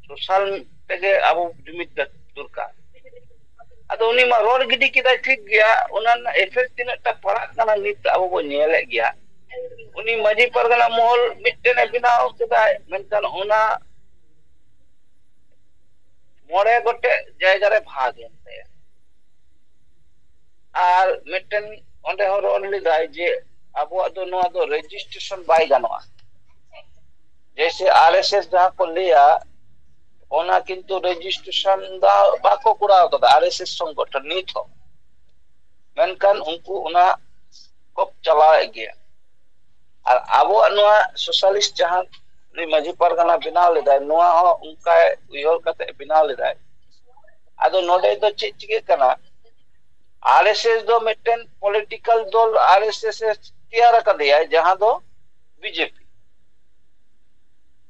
ᱥᱳᱥᱟᱞ ᱛᱮᱜᱮ ᱟᱵᱚ ᱡᱩᱢᱤᱫ ᱫᱚᱨᱠᱟᱨ᱾ ᱟᱫᱚ ᱩᱱᱤ ᱢᱟ ᱨᱚᱲ ᱜᱤᱰᱤ ᱠᱮᱫᱟᱭ, ᱴᱷᱤᱠ ᱜᱮᱭᱟ, ᱚᱱᱟ ᱨᱮᱱᱟᱜ ᱮᱯᱷᱮᱠᱴ ᱛᱤᱱᱟᱹᱜ ᱴᱟ ᱯᱟᱲᱟᱜ ᱠᱟᱱᱟ ᱱᱤᱛ ᱟᱵᱚ ᱵᱚ ᱧᱮᱞᱮᱫ ᱜᱮᱭᱟ᱾ ᱩᱱᱤ ᱢᱟᱹᱡᱷᱤ ᱯᱟᱨᱜᱟᱱᱟ ᱢᱚᱦᱚᱞ ᱢᱤᱫᱴᱮᱱ ᱮ ᱵᱮᱱᱟᱣ ᱠᱮᱫᱟᱭ, ᱢᱮᱱᱠᱷᱟᱱ ᱚᱱᱟ ᱢᱚᱬᱮ ᱜᱚᱴᱮᱡ ᱡᱟᱭᱜᱟ ᱨᱮ ᱵᱷᱟᱜᱽ ᱮᱱ ᱛᱟᱭᱟ᱾ ᱟᱨ ᱢᱤᱫᱴᱮᱱ ᱚᱸᱰᱮ ᱦᱚᱸ ᱨᱚᱲ ᱞᱮᱫᱟᱭ ᱡᱮ ᱟᱵᱚᱣᱟᱜ ᱫᱚ ᱱᱚᱣᱟ ᱫᱚ ᱨᱮᱡᱤᱥᱴᱨᱮᱥᱚᱱ ᱵᱟᱭ ᱜᱟᱱᱚᱜᱼᱟ᱾ ᱡᱮᱭᱥᱮ ᱟᱨ ᱮᱥ ᱮᱥ ᱡᱟᱦᱟᱸ ᱠᱚ ᱞᱟᱹᱭᱟ, ᱚᱱᱟ ᱠᱤᱱᱛᱩ ᱨᱮᱡᱤᱥᱴᱨᱮᱥᱚᱱ ᱫᱚ ᱵᱟᱠᱚ ᱠᱚᱨᱟᱣ ᱠᱟᱫᱟ ᱟᱨ ᱮᱥ ᱮᱥ ᱥᱚᱝᱜᱚᱴᱷᱚᱱ ᱱᱤᱛ ᱦᱚᱸ᱾ ᱢᱮᱱᱠᱷᱟᱱ ᱩᱱᱠᱩ ᱚᱱᱟ ᱠᱚ ᱪᱟᱞᱟᱣᱮᱫ ᱜᱮᱭᱟ᱾ ᱟᱨ ᱟᱵᱚᱣᱟᱜ ᱱᱚᱣᱟ ᱥᱳᱥᱟᱞᱤᱥᱴ ᱡᱟᱦᱟᱸ ᱱᱩᱭ ᱢᱟᱹᱡᱷᱤ ᱯᱟᱨᱜᱟᱱᱟ ᱵᱮᱱᱟᱣ ᱞᱮᱫᱟᱭ, ᱱᱚᱣᱟ ᱦᱚᱸ ᱚᱱᱠᱟ ᱩᱭᱦᱟᱹᱨ ᱠᱟᱛᱮ ᱵᱮᱱᱟᱣ ᱞᱮᱫᱟᱭ᱾ ᱟᱫᱚ ᱱᱚᱰᱮ ᱫᱚ ᱪᱮᱫ ᱪᱤᱠᱟᱹᱜ ᱠᱟᱱᱟ, ᱟᱨ ᱮᱥ ᱮᱥ ᱫᱚ ᱢᱤᱫᱴᱮᱱ ᱯᱚᱞᱤᱴᱤᱠᱟᱞ ᱫᱚᱞ ᱟᱨ ᱮᱥ ᱮᱥ ᱮ ᱛᱮᱭᱟᱨ ᱟᱠᱟᱫᱮᱭᱟ, ᱡᱟᱦᱟᱸ ᱫᱚ B J P.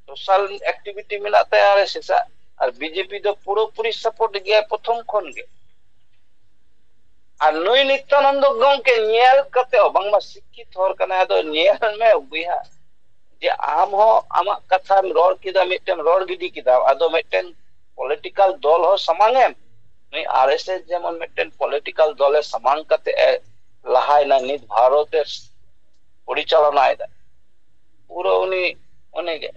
Social activity ᱢᱮᱱᱟᱜ ᱛᱟᱭᱟ ᱟᱨ ᱮᱥ ᱮᱥ ᱟᱜ, ᱟᱨ ᱵᱤ ᱡᱮ ᱯᱤ ᱫᱚ ᱯᱩᱨᱟᱹᱯᱩᱨᱤ ᱥᱟᱯᱳᱨᱴ ᱜᱮᱭᱟᱭ ᱯᱨᱚᱛᱷᱚᱢ ᱠᱷᱚᱱ ᱜᱮ᱾ ᱟᱨ ᱱᱩᱭ ᱱᱤᱛᱭᱟᱱᱚᱱᱫᱚ ᱜᱚᱢᱠᱮ ᱧᱮᱞ ᱠᱟᱛᱮ ᱦᱚᱸ, ᱵᱟᱝᱢᱟ ᱥᱤᱠᱠᱷᱤᱛ ᱦᱚᱲ ᱠᱟᱱᱟᱭ, ᱟᱫᱚ ᱧᱮᱞ ᱢᱮ ᱵᱚᱭᱦᱟ, ᱡᱮ ᱟᱢ ᱦᱚᱸ ᱟᱢᱟᱜ ᱠᱟᱛᱷᱟᱢ ᱨᱚᱲ ᱠᱮᱫᱟ, ᱢᱤᱫᱴᱮᱱ ᱨᱚᱲ ᱜᱤᱰᱤ ᱠᱮᱫᱟ, ᱟᱫᱚ ᱢᱤᱫᱴᱮᱱ ᱯᱚᱞᱤᱴᱤᱠᱟᱞ ᱫᱚᱞ ᱦᱚᱸ ᱥᱟᱢᱟᱝ ᱮᱢ᱾ ᱱᱩᱭ ᱟᱨ ᱮᱥ ᱮᱥ ᱡᱮᱢᱚᱱ ᱢᱤᱫᱴᱮᱱ ᱯᱚᱞᱤᱴᱤᱠᱟᱞ ᱫᱚᱞᱮ ᱥᱟᱢᱟᱝ ᱠᱟᱛᱮ ᱮ ᱞᱟᱦᱟᱭᱮᱱᱟ, ᱱᱤᱛ ᱵᱷᱟᱨᱚᱛ ᱮ ᱯᱚᱨᱤᱪᱟᱞᱚᱱᱟᱭᱮᱫᱟ᱾ ᱯᱩᱨᱟᱹ ᱩᱱᱤ ᱩᱱᱤᱜᱮ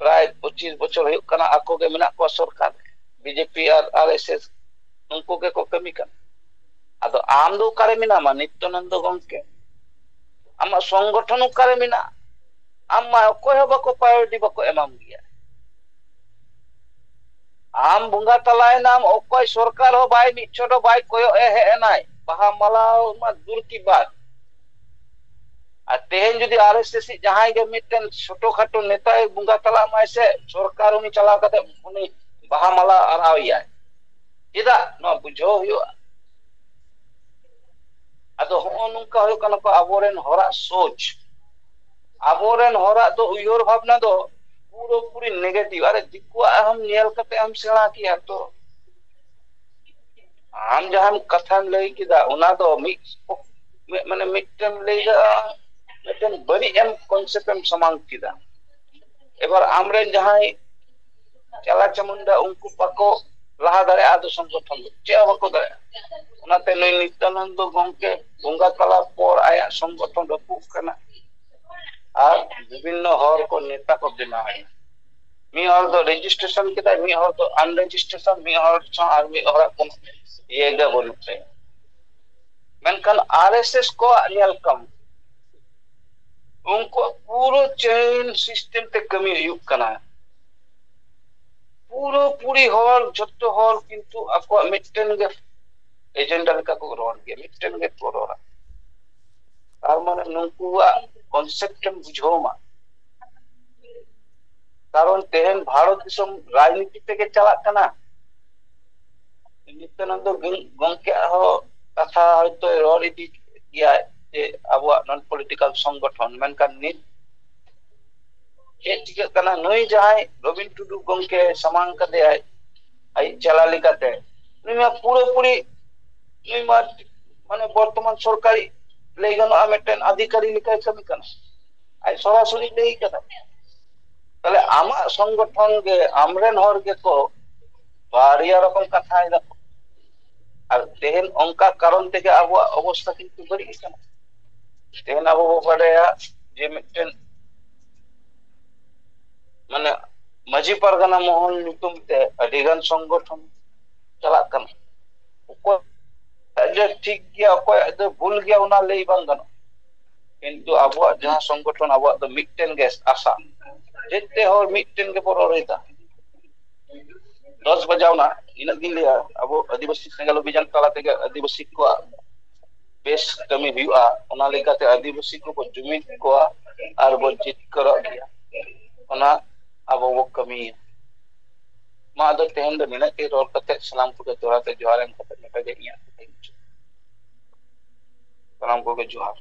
ᱯᱨᱟᱭ ᱯᱚᱸᱪᱤᱥ ᱵᱚᱪᱷᱚᱨ ᱦᱩᱭᱩᱜ ᱠᱟᱱᱟ, ᱟᱠᱚ ᱜᱮ ᱢᱮᱱᱟᱜ ᱠᱚᱣᱟ ᱥᱚᱨᱠᱟᱨ, ᱵᱤ ᱡᱮ ᱯᱤ ᱟᱨ ᱟᱨ ᱮᱥ ᱮᱥ, ᱩᱱᱠᱩ ᱜᱮᱠᱚ ᱠᱟᱹᱢᱤ ᱠᱟᱱᱟ᱾ ᱟᱫᱚ ᱟᱢ ᱫᱚ ᱚᱠᱟᱨᱮ ᱢᱮᱱᱟᱢᱟ ᱱᱤᱛᱭᱟᱱᱚᱱᱫᱚ ᱜᱚᱢᱠᱮ? ᱟᱢᱟᱜ ᱥᱚᱝᱜᱚᱴᱷᱚᱱ ᱚᱠᱟᱨᱮ ᱢᱮᱱᱟᱜᱼᱟ? ᱟᱢ ᱢᱟ ᱚᱠᱚᱭ ᱦᱚᱸ ᱵᱟᱠᱚ ᱯᱨᱟᱭᱳᱨᱤᱴᱤ ᱵᱟᱠᱚ ᱮᱢᱟᱢ ᱜᱮᱭᱟ᱾ ᱟᱢ ᱵᱚᱸᱜᱟ ᱛᱟᱞᱟᱭᱮᱱᱟᱢ, ᱚᱠᱚᱭ ᱥᱚᱨᱠᱟᱨ ᱦᱚᱸ ᱵᱟᱭ ᱢᱤᱫ ᱪᱷᱚᱴ ᱦᱚᱸ ᱵᱟᱭ ᱠᱚᱭᱚᱜ ᱮ ᱦᱮᱡ ᱮᱱᱟᱭ, ᱵᱟᱦᱟ ᱢᱟᱞᱟ ᱢᱟ ᱫᱩᱨ ᱠᱤ ᱵᱟᱛ᱾ ᱟᱨ ᱛᱮᱦᱮᱧ ᱡᱩᱫᱤ ᱟᱨ ᱮᱥ ᱮᱥ ᱤᱡ ᱡᱟᱦᱟᱸᱭ ᱜᱮ ᱢᱤᱫᱴᱮᱱ ᱪᱷᱳᱴᱳ ᱠᱷᱟᱴᱳ ᱱᱮᱛᱟᱭ ᱵᱚᱸᱜᱟ ᱛᱟᱞᱟᱜ ᱢᱟᱭ ᱥᱮ, ᱥᱚᱨᱠᱟᱨ ᱩᱱᱤ ᱪᱟᱞᱟᱣ ᱠᱟᱛᱮ ᱩᱱᱤ ᱵᱟᱦᱟ ᱢᱟᱞᱟ ᱟᱨᱟᱣ ᱮᱭᱟᱭ᱾ ᱪᱮᱫᱟᱜ? ᱱᱚᱣᱟ ᱵᱩᱡᱷᱟᱹᱣ ᱦᱩᱭᱩᱜᱼᱟ᱾ ᱟᱫᱚ ᱦᱚᱸᱜᱼᱚ ᱱᱚᱝᱠᱟ ᱦᱩᱭᱩᱜ ᱠᱟᱱᱟ ᱠᱚ ᱟᱵᱚᱨᱮᱱ ᱦᱚᱲᱟᱜ ᱥᱳᱪ, ᱟᱵᱚᱨᱮᱱ ᱦᱚᱲᱟᱜ ᱫᱚ ᱩᱭᱦᱟᱹᱨ ᱵᱷᱟᱵᱽᱱᱟ ᱫᱚ ᱯᱩᱨᱟᱹᱯᱩᱨᱤ ᱱᱮᱜᱮᱴᱤᱵᱷ᱾ ᱟᱨᱮ, ᱫᱤᱠᱩᱣᱟᱜ ᱦᱚᱸ ᱧᱮᱞ ᱠᱟᱛᱮ ᱮᱢ ᱥᱮᱬᱟ ᱠᱮᱭᱟ ᱛᱚ᱾ ᱟᱢ ᱡᱟᱦᱟᱸ ᱠᱟᱛᱷᱟᱢ ᱞᱟᱹᱭ ᱠᱮᱫᱟ, ᱚᱱᱟ ᱫᱚ ᱢᱤᱫ, ᱢᱤᱫ, ᱢᱟᱱᱮ ᱢᱤᱫᱴᱮᱱ ᱞᱟᱹᱭ ᱫᱟ, ᱢᱤᱫᱴᱮᱱ ᱵᱟᱹᱲᱤᱡ ᱮᱢ ᱠᱚᱱᱥᱮᱯᱴ ᱮᱢ ᱥᱟᱢᱟᱝ ᱠᱮᱫᱟ᱾ ᱮᱵᱟᱨ ᱟᱢᱨᱮᱱ ᱡᱟᱦᱟᱸᱭ ᱪᱟᱞᱟ ᱪᱟᱢᱩᱱᱰᱟ ᱩᱱᱠᱩ ᱵᱟᱠᱚ ᱞᱟᱦᱟ ᱫᱟᱲᱮᱭᱟᱜᱼᱟ, ᱟᱫᱚ ᱥᱚᱝᱜᱚᱴᱷᱚᱱ ᱫᱚ ᱪᱮᱫ ᱦᱚᱸ ᱵᱟᱠᱚ ᱫᱟᱲᱮᱭᱟᱜᱼᱟ᱾ ᱚᱱᱟᱛᱮ ᱱᱩᱭ ᱱᱤᱛᱭᱟᱱᱚᱱᱫᱚ ᱜᱚᱢᱠᱮ ᱵᱚᱸᱜᱟ ᱛᱟᱞᱟ ᱯᱚᱨ ᱟᱭᱟᱜ ᱥᱚᱝᱜᱚᱴᱷᱚᱱ ᱨᱟᱹᱯᱩᱫ ᱠᱟᱱᱟ᱾ ᱟᱨ ᱵᱤᱵᱷᱤᱱᱱᱚ ᱦᱚᱲ ᱠᱚ ᱱᱮᱛᱟ ᱠᱚ ᱵᱮᱱᱟᱣ ᱮᱱᱟ᱾ ᱢᱤᱫ ᱦᱚᱲ ᱫᱚ ᱨᱮᱡᱤᱥᱴᱨᱮᱥᱚᱱ ᱠᱮᱫᱟᱭ, ᱢᱤᱫ ᱦᱚᱲ ᱫᱚ ᱟᱱᱨᱮᱡᱤᱥᱴᱨᱮᱥᱚᱱ, ᱢᱤᱫ ᱦᱚᱲ ᱥᱟᱶ ᱟᱨ ᱢᱤᱫ ᱦᱚᱲᱟᱜ ᱠᱳᱱᱳ ᱤᱭᱟᱹ ᱜᱮ ᱵᱟᱹᱱᱩᱜ ᱛᱟᱭᱟ᱾ ᱢᱮᱱᱠᱷᱟᱱ ᱟᱨ ᱮᱥ ᱮᱥ ᱠᱚᱣᱟᱜ ᱧᱮᱞ ᱠᱚᱢ, ᱩᱱᱠᱩᱣᱟᱜ ᱯᱩᱨᱟᱹ ᱪᱮᱱ ᱥᱤᱥᱴᱮᱢ ᱛᱮ ᱠᱟᱹᱢᱤ ᱦᱩᱭᱩᱜ ᱠᱟᱱᱟ᱾ ᱯᱩᱨᱟᱹ ᱯᱩᱨᱤ ᱦᱚᱲ, ᱡᱷᱚᱛᱚ ᱦᱚᱲ ᱠᱤᱱᱛᱩ ᱟᱠᱚᱣᱟᱜ ᱢᱤᱫᱴᱮᱱ ᱜᱮ ᱮᱡᱮᱱᱰᱟ ᱞᱮᱠᱟ ᱠᱚ ᱨᱚᱲ ᱜᱮᱭᱟ, ᱢᱤᱫᱴᱮᱱ ᱜᱮ ᱠᱚ ᱨᱚᱲᱟ᱾ ᱛᱟᱨ ᱢᱟᱱᱮ ᱱᱩᱠᱩᱣᱟᱜ ᱠᱚᱱᱥᱮᱯᱴ ᱮᱢ ᱵᱩᱡᱷᱟᱹᱣ ᱢᱟ᱾ ᱠᱟᱨᱚᱱ ᱛᱮᱦᱮᱧ ᱵᱷᱟᱨᱚᱛ ᱫᱤᱥᱚᱢ ᱨᱟᱡᱽᱱᱤᱛᱤ ᱛᱮᱜᱮ ᱪᱟᱞᱟᱜ ᱠᱟᱱᱟ᱾ ᱱᱤᱛᱭᱟᱱᱚᱱᱫᱚ ᱜᱚᱝ-, ᱜᱚᱝᱠᱮᱭᱟᱜ ᱦᱚᱸ ᱠᱟᱛᱷᱟ ᱦᱚᱭᱛᱳ ᱨᱚᱲ ᱤᱫᱤ ᱜᱮᱭᱟᱭ ᱡᱮ ᱟᱵᱚᱣᱟᱜ ᱱᱚᱱ ᱯᱚᱞᱤᱴᱤᱠᱟᱞ ᱥᱚᱝᱜᱚᱴᱷᱚᱱ, ᱢᱮᱱᱠᱷᱟᱱ ᱱᱤᱛ ᱪᱮᱫ ᱪᱤᱠᱟᱹᱜ ᱠᱟᱱᱟ? ᱱᱩᱭ ᱡᱟᱦᱟᱸᱭ ᱨᱚᱵᱤᱱ ᱴᱩᱰᱩ ᱜᱚᱝᱠᱮ ᱥᱟᱢᱟᱝ ᱠᱟᱫᱮᱭᱟᱭ ᱟᱡ ᱪᱟᱞᱟ ᱞᱮᱠᱟᱛᱮ, ᱱᱩᱭ ᱢᱟ ᱯᱩᱨᱟᱹᱯᱩᱨᱤ, ᱱᱩᱭ ᱢᱟ ᱢᱟᱱᱮ ᱵᱚᱨᱛᱚᱢᱟᱱ ᱥᱚᱨᱠᱟᱨᱤ ᱞᱟᱹᱭ ᱜᱟᱱᱚᱜᱼᱟ ᱢᱤᱫᱴᱮᱱ ᱟᱫᱷᱤᱠᱟᱨᱤ ᱞᱮᱠᱟᱭ ᱠᱟᱹᱢᱤ ᱠᱟᱱᱟ᱾ ᱟᱡ ᱥᱚᱨᱟᱥᱚᱨᱤ ᱞᱟᱹᱭ ᱠᱟᱫᱟ᱾ ᱛᱟᱦᱞᱮ ᱟᱢᱟᱜ ᱥᱚᱝᱜᱚᱴᱷᱚᱱ ᱜᱮ, ᱟᱢᱨᱮᱱ ᱦᱚᱲ ᱜᱮᱠᱚ ᱵᱟᱨᱭᱟ ᱨᱚᱠᱚᱢ ᱠᱟᱛᱷᱟᱭ ᱫᱟᱠᱚ᱾ ᱟᱨ ᱛᱮᱦᱮᱧ ᱚᱱᱠᱟ ᱠᱟᱨᱚᱱ ᱛᱮᱜᱮ ᱟᱵᱚᱣᱟᱜ ᱚᱵᱚᱥᱛᱷᱟ ᱠᱤᱱᱛᱩ ᱵᱟᱹᱲᱤᱡ ᱟᱠᱟᱱᱟ᱾ ᱛᱮᱦᱮᱧ ᱟᱵᱚ ᱵᱚ ᱵᱟᱰᱟᱭᱟ ᱡᱮ ᱢᱤᱫᱴᱮᱱ ᱢᱟᱱᱮ ᱢᱟᱹᱡᱷᱤ ᱯᱟᱨᱜᱟᱱᱟ ᱢᱚᱦᱚᱞ ᱧᱩᱛᱩᱢ ᱛᱮ ᱟᱹᱰᱤ ᱜᱟᱱ ᱥᱚᱝᱜᱚᱴᱷᱚᱱ ᱪᱟᱞᱟᱜ ᱠᱟᱱᱟ᱾ ᱚᱠᱚᱭᱟᱜ ᱡᱮ ᱴᱷᱤᱠ ᱜᱮᱭᱟ, ᱚᱠᱚᱭᱟᱜ ᱫᱚ ᱵᱷᱩᱞ ᱜᱮᱭᱟ, ᱚᱱᱟ ᱞᱟᱹᱭ ᱵᱟᱝ ᱜᱟᱱᱚᱜᱼᱟ᱾ ᱠᱤᱱᱛᱩ ᱟᱵᱚᱣᱟᱜ ᱡᱟᱦᱟᱸ ᱥᱚᱝᱜᱚᱴᱷᱚᱱ, ᱟᱵᱚᱣᱟᱜ ᱫᱚ ᱢᱤᱫᱴᱮᱱ ᱜᱮ ᱟᱥᱟ, ᱡᱮᱛᱮ ᱦᱚᱲ ᱢᱤᱫᱴᱮᱱ ᱜᱮᱵᱚ ᱨᱚᱲ ᱮᱫᱟ᱾ ᱫᱚᱥ ᱵᱟᱡᱟᱣ ᱱᱟ, ᱤᱱᱟᱹᱜ ᱜᱤᱧ ᱞᱟᱹᱭᱟ᱾ ᱟᱵᱚ ᱟᱹᱫᱤᱵᱟᱹᱥᱤ ᱥᱮᱸᱜᱮᱞ ᱚᱵᱷᱤᱡᱟᱱ ᱛᱟᱞᱟ ᱛᱮᱜᱮ ᱟᱹᱫᱤᱵᱟᱹᱥᱤ ᱠᱚᱣᱟᱜ ᱵᱮᱥ ᱠᱟᱹᱢᱤ ᱦᱩᱭᱩᱜᱼᱟ᱾ ᱚᱱᱟ ᱞᱮᱠᱟᱛᱮ ᱟᱹᱫᱤᱵᱟᱹᱥᱤ ᱠᱚᱵᱚ ᱡᱩᱢᱤᱫ ᱠᱚᱣᱟ ᱟᱨ ᱵᱚ ᱡᱤᱛᱠᱟᱹᱨᱚᱜ ᱜᱮᱭᱟ᱾ ᱚᱱᱟ ᱟᱵᱚ ᱵᱚ ᱠᱟᱹᱢᱤᱭᱟ᱾ ᱢᱟ ᱟᱫᱚ ᱛᱮᱦᱮᱧ ᱫᱚ ᱱᱤᱱᱟᱹᱜ ᱜᱮ ᱨᱚᱲ ᱠᱟᱛᱮ ᱥᱟᱱᱟᱢ ᱠᱚᱜᱮ ᱫᱚᱦᱲᱟ ᱛᱮ ᱡᱚᱦᱟᱨ ᱮᱢ ᱠᱟᱛᱮ ᱱᱚᱰᱮ ᱜᱮ ᱤᱧᱟᱹᱜ ᱠᱟᱛᱷᱟᱧ ᱢᱩᱪᱟᱹᱫ᱾ ᱥᱟᱱᱟᱢ ᱠᱚᱜᱮ ᱡᱚᱦᱟᱨ᱾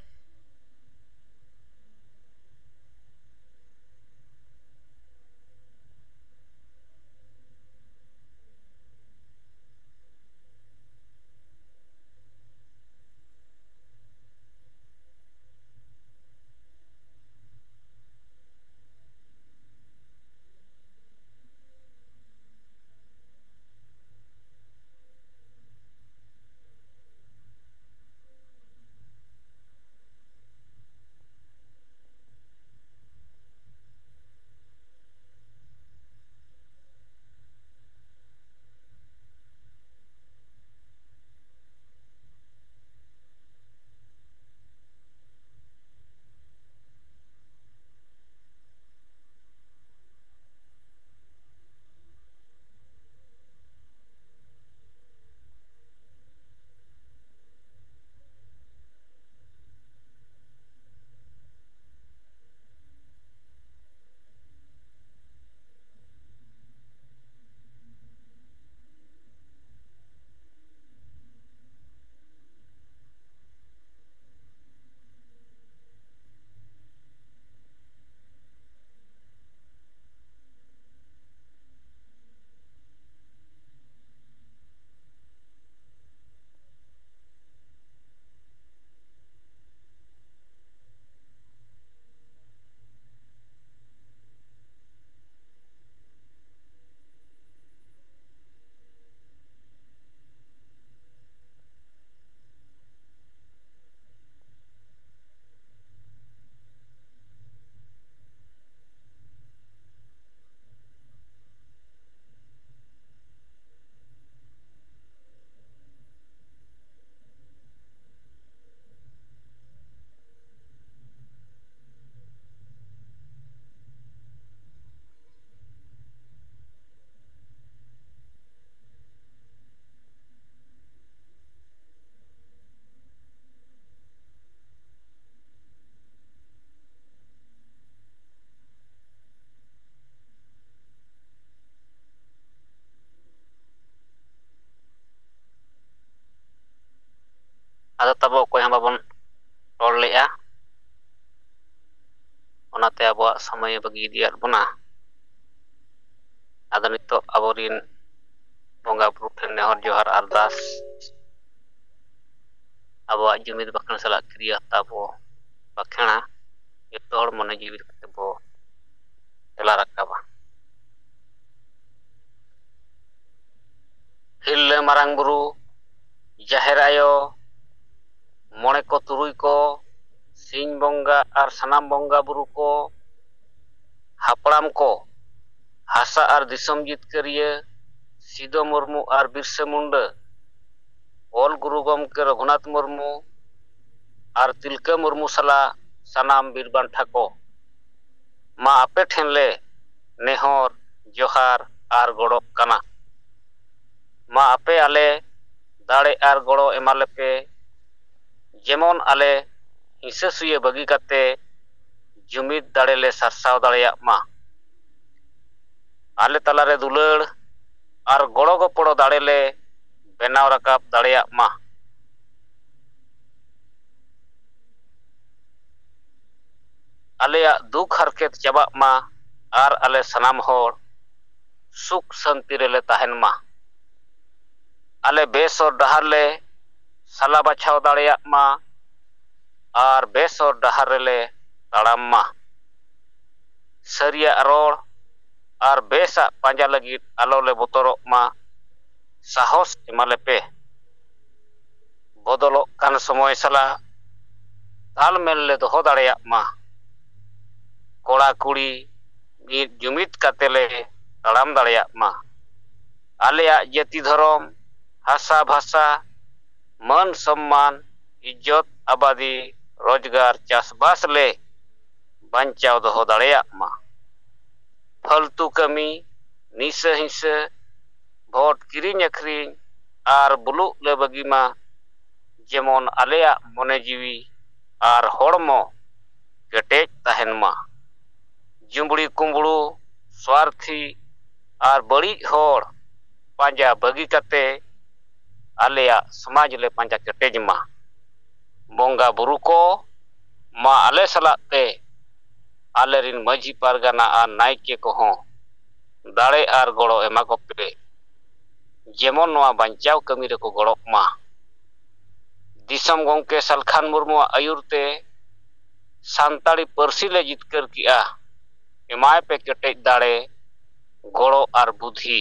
ᱟᱫᱚ ᱛᱟᱵᱚ ᱚᱠᱚᱭ ᱦᱚᱸ ᱵᱟᱵᱚᱱ ᱨᱚᱲ ᱞᱮᱜᱼᱟ, ᱚᱱᱟᱛᱮ ᱟᱵᱚᱣᱟᱜ ᱥᱚᱢᱚᱭᱮ ᱵᱟᱹᱜᱤ ᱤᱫᱤᱭᱟᱫ ᱵᱚᱱᱟ᱾ ᱟᱫᱚ ᱱᱤᱛᱚᱜ ᱟᱵᱚᱨᱤᱱ ᱵᱚᱸᱜᱟ ᱵᱩᱨᱩ ᱴᱷᱮᱱ ᱱᱮᱦᱚᱨ ᱡᱚᱦᱟᱨ ᱟᱨᱫᱟᱥ, ᱟᱵᱚᱣᱟᱜ ᱡᱩᱢᱤᱫ ᱵᱟᱠᱷᱮᱬ ᱥᱟᱞᱟᱜ ᱠᱤᱨᱤᱭᱟᱹ ᱦᱟᱛᱟᱣ ᱵᱚ ᱵᱟᱠᱷᱮᱬᱟ᱾ ᱡᱚᱛᱚ ᱦᱚᱲ ᱢᱚᱱᱮ ᱡᱤᱣᱤ ᱠᱟᱛᱮ ᱵᱚ ᱛᱮᱞᱟ ᱨᱟᱠᱟᱵᱟ᱾ ᱦᱤᱨᱞᱟᱹ ᱢᱟᱨᱟᱝ ᱵᱩᱨᱩ, ᱡᱟᱦᱮᱨ ᱟᱭᱳ, ᱢᱚᱬᱮ ᱠᱚ ᱛᱩᱨᱩᱭ ᱠᱚ, ᱥᱤᱧ ᱵᱚᱸᱜᱟ ᱟᱨ ᱥᱟᱱᱟᱢ ᱵᱚᱸᱜᱟ ᱵᱩᱨᱩ ᱠᱚ, ᱦᱟᱯᱲᱟᱢ ᱠᱚ, ᱦᱟᱥᱟ ᱟᱨ ᱫᱤᱥᱚᱢ ᱡᱤᱛᱠᱟᱹᱨᱤᱭᱟᱹ ᱥᱤᱫᱚ ᱢᱩᱨᱢᱩ ᱟᱨ ᱵᱤᱨᱥᱟᱹ ᱢᱩᱱᱰᱟᱹ, ᱚᱞ ᱜᱩᱨᱩ ᱜᱚᱢᱠᱮ ᱨᱚᱜᱷᱩᱱᱟᱛᱷ ᱢᱩᱨᱢᱩ ᱟᱨ ᱛᱤᱞᱠᱟᱹ ᱢᱩᱨᱢᱩ ᱥᱟᱞᱟᱜ ᱥᱟᱱᱟᱢ ᱵᱤᱨ ᱵᱟᱱᱴᱷᱟ ᱠᱚ, ᱢᱟ ᱟᱯᱮ ᱴᱷᱮᱱ ᱞᱮ ᱱᱮᱦᱚᱨ, ᱡᱚᱦᱟᱨ ᱟᱨ ᱜᱚᱲᱚᱜ ᱠᱟᱱᱟ᱾ ᱢᱟ ᱟᱯᱮ ᱟᱞᱮ ᱫᱟᱲᱮ ᱟᱨ ᱜᱚᱲᱚ ᱮᱢᱟ ᱞᱮᱯᱮ, ᱡᱮᱢᱚᱱ ᱟᱞᱮ ᱦᱤᱸᱥᱟᱹ ᱥᱩᱭᱟᱹ ᱵᱟᱹᱜᱤ ᱠᱟᱛᱮ ᱡᱩᱢᱤᱫ ᱫᱟᱲᱮ ᱞᱮ ᱥᱟᱨᱥᱟᱣ ᱫᱟᱲᱮᱭᱟᱜ ᱢᱟ᱾ ᱟᱞᱮ ᱛᱟᱞᱟᱨᱮ ᱫᱩᱞᱟᱹᱲ ᱟᱨ ᱜᱚᱲᱚ ᱜᱚᱯᱚᱲᱚ ᱫᱟᱲᱮ ᱞᱮ ᱵᱮᱱᱟᱣ ᱨᱟᱠᱟᱵ ᱫᱟᱲᱮᱭᱟᱜ ᱢᱟ᱾ ᱟᱞᱮᱭᱟᱜ ᱫᱩᱠ ᱦᱟᱨᱠᱮᱛ ᱪᱟᱵᱟᱜ ᱢᱟ ᱟᱨ ᱟᱞᱮ ᱥᱟᱱᱟᱢ ᱦᱚᱲ ᱥᱩᱠ ᱥᱟᱹᱱᱛᱤ ᱨᱮᱞᱮ ᱛᱟᱦᱮᱱ ᱢᱟ᱾ ᱟᱞᱮ ᱵᱮᱥ ᱦᱚᱨ ᱰᱟᱦᱟᱨ ᱞᱮ ᱥᱟᱞᱟ ᱵᱟᱪᱷᱟᱣ ᱫᱟᱲᱮᱭᱟᱜ ᱢᱟ ᱟᱨ ᱵᱮᱥ ᱦᱚᱨ ᱰᱟᱦᱟᱨ ᱨᱮᱞᱮ ᱛᱟᱲᱟᱢ ᱢᱟ᱾ ᱥᱟᱹᱨᱤᱭᱟᱜ ᱨᱚᱲ ᱟᱨ ᱵᱮᱥᱟᱜ ᱯᱟᱸᱡᱟ ᱞᱟᱹᱜᱤᱫ ᱟᱞᱚ ᱞᱮ ᱵᱚᱛᱚᱨᱚᱜ ᱢᱟ, ᱥᱟᱦᱚᱥ ᱮᱢᱟ ᱞᱮᱯᱮ᱾ ᱵᱚᱫᱚᱞᱚᱜ ᱠᱟᱱ ᱥᱚᱢᱚᱭ ᱥᱟᱞᱟᱜ ᱛᱟᱞᱢᱮᱞ ᱞᱮ ᱫᱚᱦᱚ ᱫᱟᱲᱮᱭᱟᱜ ᱢᱟ᱾ ᱠᱚᱲᱟ ᱠᱩᱲᱤ ᱢᱤᱫ ᱡᱩᱢᱤᱫ ᱠᱟᱛᱮ ᱞᱮ ᱛᱟᱲᱟᱢ ᱫᱟᱲᱮᱭᱟᱜ ᱢᱟ᱾ ᱟᱞᱮᱭᱟᱜ ᱡᱟᱹᱛᱤ ᱫᱷᱚᱨᱚᱢ, ᱦᱟᱥᱟ ᱵᱷᱟᱥᱟ, ᱢᱟᱹᱱ ᱥᱚᱢᱢᱟᱱ, ᱤᱡᱽᱡᱚᱛ ᱟᱵᱟᱫᱤ, ᱨᱳᱡᱽᱜᱟᱨ, ᱪᱟᱥᱵᱟᱥ ᱞᱮ ᱵᱟᱧᱪᱟᱣ ᱫᱚᱦᱚ ᱫᱟᱲᱮᱭᱟᱜ ᱢᱟ᱾ ᱯᱷᱟᱹᱞᱛᱩ ᱠᱟᱹᱢᱤ, ᱱᱤᱥᱟᱹ ᱦᱤᱸᱥᱟᱹ, ᱵᱷᱳᱴ ᱠᱤᱨᱤᱧ ᱟᱹᱠᱷᱨᱤᱧ ᱟᱨ ᱵᱩᱞᱩᱜ ᱞᱮ ᱵᱟᱹᱜᱤ ᱢᱟ, ᱡᱮᱢᱚᱱ ᱟᱞᱮᱭᱟᱜ ᱢᱚᱱᱮ ᱡᱤᱣᱤ ᱟᱨ ᱦᱚᱲᱢᱚ ᱠᱮᱴᱮᱡ ᱛᱟᱦᱮᱱ ᱢᱟ᱾ ᱡᱩᱢᱵᱽᱲᱤ ᱠᱩᱢᱵᱽᱲᱩ, ᱥᱣᱟᱨᱛᱷᱤ ᱟᱨ ᱵᱟᱹᱲᱤᱡ ᱦᱚᱲ ᱯᱟᱸᱡᱟ ᱵᱟᱹᱜᱤ ᱠᱟᱛᱮ ᱟᱞᱮᱭᱟᱜ ᱥᱚᱢᱟᱡᱽ ᱞᱮ ᱯᱟᱸᱡᱟ ᱠᱮᱴᱮᱡ ᱢᱟ᱾ ᱵᱚᱸᱜᱟ ᱵᱩᱨᱩ ᱠᱚ, ᱢᱟ ᱟᱞᱮ ᱥᱟᱞᱟᱜ ᱛᱮ ᱟᱞᱮ ᱨᱤᱱ ᱢᱟᱹᱡᱷᱤ ᱯᱟᱨᱜᱟᱱᱟ ᱟᱨ ᱱᱟᱭᱠᱮ ᱠᱚᱦᱚᱸ ᱫᱟᱲᱮ ᱟᱨ ᱜᱚᱲᱚ ᱮᱢᱟ ᱠᱚᱯᱮ᱾ ᱡᱮᱢᱚᱱ ᱱᱚᱣᱟ ᱵᱟᱧᱪᱟᱣ ᱠᱟᱹᱢᱤ ᱨᱮᱠᱚ ᱜᱚᱲᱚᱜ ᱢᱟ᱾ ᱫᱤᱥᱚᱢ ᱜᱚᱢᱠᱮ ᱥᱟᱞᱠᱷᱟᱱ ᱢᱩᱨᱢᱩᱣᱟᱜ ᱟᱹᱭᱩᱨ ᱛᱮ ᱥᱟᱱᱛᱟᱲᱤ ᱯᱟᱹᱨᱥᱤ ᱞᱮ ᱡᱤᱛᱠᱟᱹᱨ ᱠᱮᱜᱼᱟ᱾ ᱮᱢᱟᱭ ᱯᱮ ᱠᱮᱴᱮᱡ ᱫᱟᱲᱮ, ᱜᱚᱲᱚ ᱟᱨ ᱵᱩᱫᱷᱤ᱾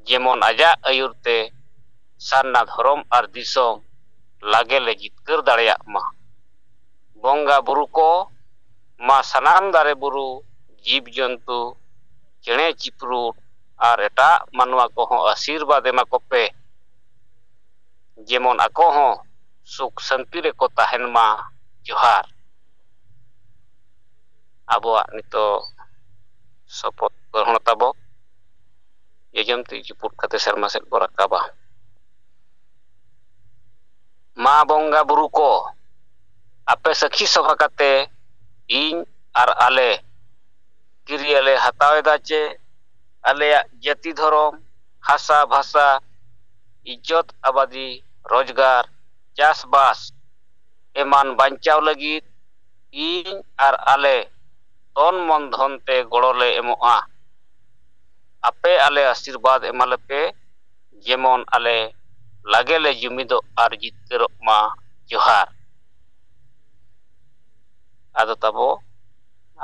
ᱡᱮᱢᱚᱱ ᱟᱡᱟᱜ ᱟᱹᱭᱩᱨ ᱛᱮ ᱥᱟᱨᱱᱟ ᱫᱷᱚᱨᱚᱢ ᱟᱨ ᱫᱤᱥᱚᱢ ᱞᱟᱜᱮ ᱞᱮ ᱡᱤᱛᱠᱟᱹᱨ ᱫᱟᱲᱮᱭᱟᱜ ᱢᱟ᱾ ᱵᱚᱸᱜᱟ ᱵᱩᱨᱩ ᱠᱚ, ᱢᱟ ᱥᱟᱱᱟᱢ ᱫᱟᱨᱮ ᱵᱩᱨᱩ, ᱡᱤᱵᱽ ᱡᱚᱱᱛᱩ, ᱪᱮᱬᱮ ᱪᱤᱯᱨᱩᱫ ᱟᱨ ᱮᱴᱟᱜ ᱢᱟᱱᱣᱟ ᱠᱚᱦᱚᱸ ᱟᱥᱤᱨᱵᱟᱫᱽ ᱮᱢᱟ ᱠᱚᱯᱮ, ᱡᱮᱢᱚᱱ ᱟᱠᱚ ᱦᱚᱸ ᱥᱩᱠ ᱥᱟᱱᱛᱤ ᱨᱮᱠᱚ ᱛᱟᱦᱮᱱ ᱢᱟ᱾ ᱡᱚᱦᱟᱨ᱾ ᱟᱵᱚᱣᱟᱜ ᱱᱤᱛᱚᱜ ᱥᱚᱯᱚᱛ ᱜᱨᱚᱦᱚᱬ ᱛᱟᱵᱚ, ᱡᱚᱡᱚᱢ ᱛᱤ ᱪᱩᱯᱩᱫ ᱠᱟᱛᱮ ᱥᱮᱨᱢᱟ ᱥᱮᱫ ᱵᱚ ᱨᱟᱠᱟᱵᱟ᱾ ᱢᱟ ᱵᱚᱸᱜᱟ ᱵᱩᱨᱩ ᱠᱚ, ᱟᱯᱮ ᱥᱟᱹᱠᱷᱤ ᱥᱚᱵᱷᱟ ᱠᱟᱛᱮ ᱤᱧ ᱟᱨ ᱟᱞᱮ ᱠᱤᱨᱭᱟᱹ ᱞᱮ ᱦᱟᱛᱟᱣ ᱮᱫᱟ ᱪᱮ ᱟᱞᱮᱭᱟᱜ ᱡᱟᱹᱛᱤ ᱫᱷᱚᱨᱚᱢ, ᱦᱟᱥᱟ ᱵᱷᱟᱥᱟ, ᱤᱡᱽᱡᱚᱛ ᱟᱵᱟᱫᱤ, ᱨᱳᱡᱽᱜᱟᱨ, ᱪᱟᱥᱵᱟᱥ ᱮᱢᱟᱱ ᱵᱟᱧᱪᱟᱣ ᱞᱟᱹᱜᱤᱫ ᱤᱧ ᱟᱨ ᱟᱞᱮ ᱛᱚᱱ ᱢᱚᱱ ᱫᱷᱚᱱ ᱛᱮ ᱜᱚᱲᱚ ᱞᱮ ᱮᱢᱚᱜᱼᱟ᱾ ᱟᱯᱮ ᱟᱞᱮ ᱟᱥᱤᱨᱵᱟᱫᱽ ᱮᱢᱟ ᱞᱮᱯᱮ, ᱡᱮᱢᱚᱱ ᱟᱞᱮ ᱞᱟᱜᱮ ᱞᱮ ᱡᱩᱢᱤᱫᱚᱜ ᱟᱨ ᱡᱤᱛᱠᱟᱹᱨᱚᱜ ᱢᱟ᱾ ᱡᱚᱦᱟᱨ᱾ ᱟᱫᱚ ᱛᱟᱵᱚ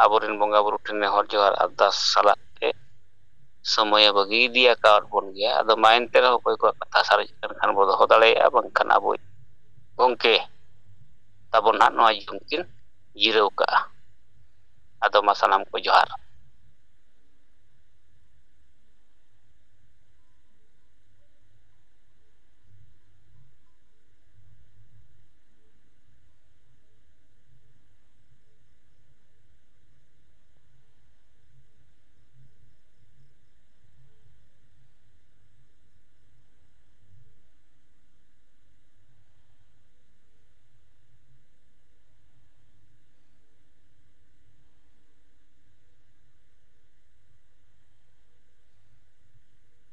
ᱟᱵᱚᱨᱮᱱ ᱵᱚᱸᱜᱟ ᱵᱩᱨᱩ ᱴᱷᱮᱱ ᱱᱮᱦᱚᱨ ᱡᱚᱦᱟᱨ ᱟᱨᱫᱟᱥ ᱥᱟᱞᱟᱜ ᱛᱮ ᱥᱚᱢᱚᱭᱮ ᱵᱟᱹᱜᱤ ᱤᱫᱤ ᱟᱠᱟᱫ ᱵᱚᱱ ᱜᱮᱭᱟ᱾ ᱟᱫᱚ ᱢᱟ ᱮᱱᱛᱮ ᱨᱮᱦᱚᱸ ᱚᱠᱚᱭ ᱠᱚᱣᱟᱜ ᱠᱟᱛᱷᱟ ᱥᱟᱨᱮᱡ ᱟᱠᱟᱱ ᱠᱷᱟᱱ ᱵᱚ ᱫᱚᱦᱚ ᱫᱟᱲᱮᱭᱟᱜᱼᱟ, ᱵᱟᱝᱠᱷᱟᱱ ᱟᱵᱚ ᱜᱚᱢᱠᱮ ᱛᱟᱵᱚᱱ ᱱᱟᱦᱟᱜ ᱱᱚᱣᱟ ᱡᱤᱭᱚᱱ ᱠᱤᱱ ᱡᱤᱨᱟᱹᱣ ᱠᱟᱜᱼᱟ᱾ ᱟᱫᱚ ᱢᱟ ᱥᱟᱱᱟᱢ ᱠᱚ ᱡᱚᱦᱟᱨ᱾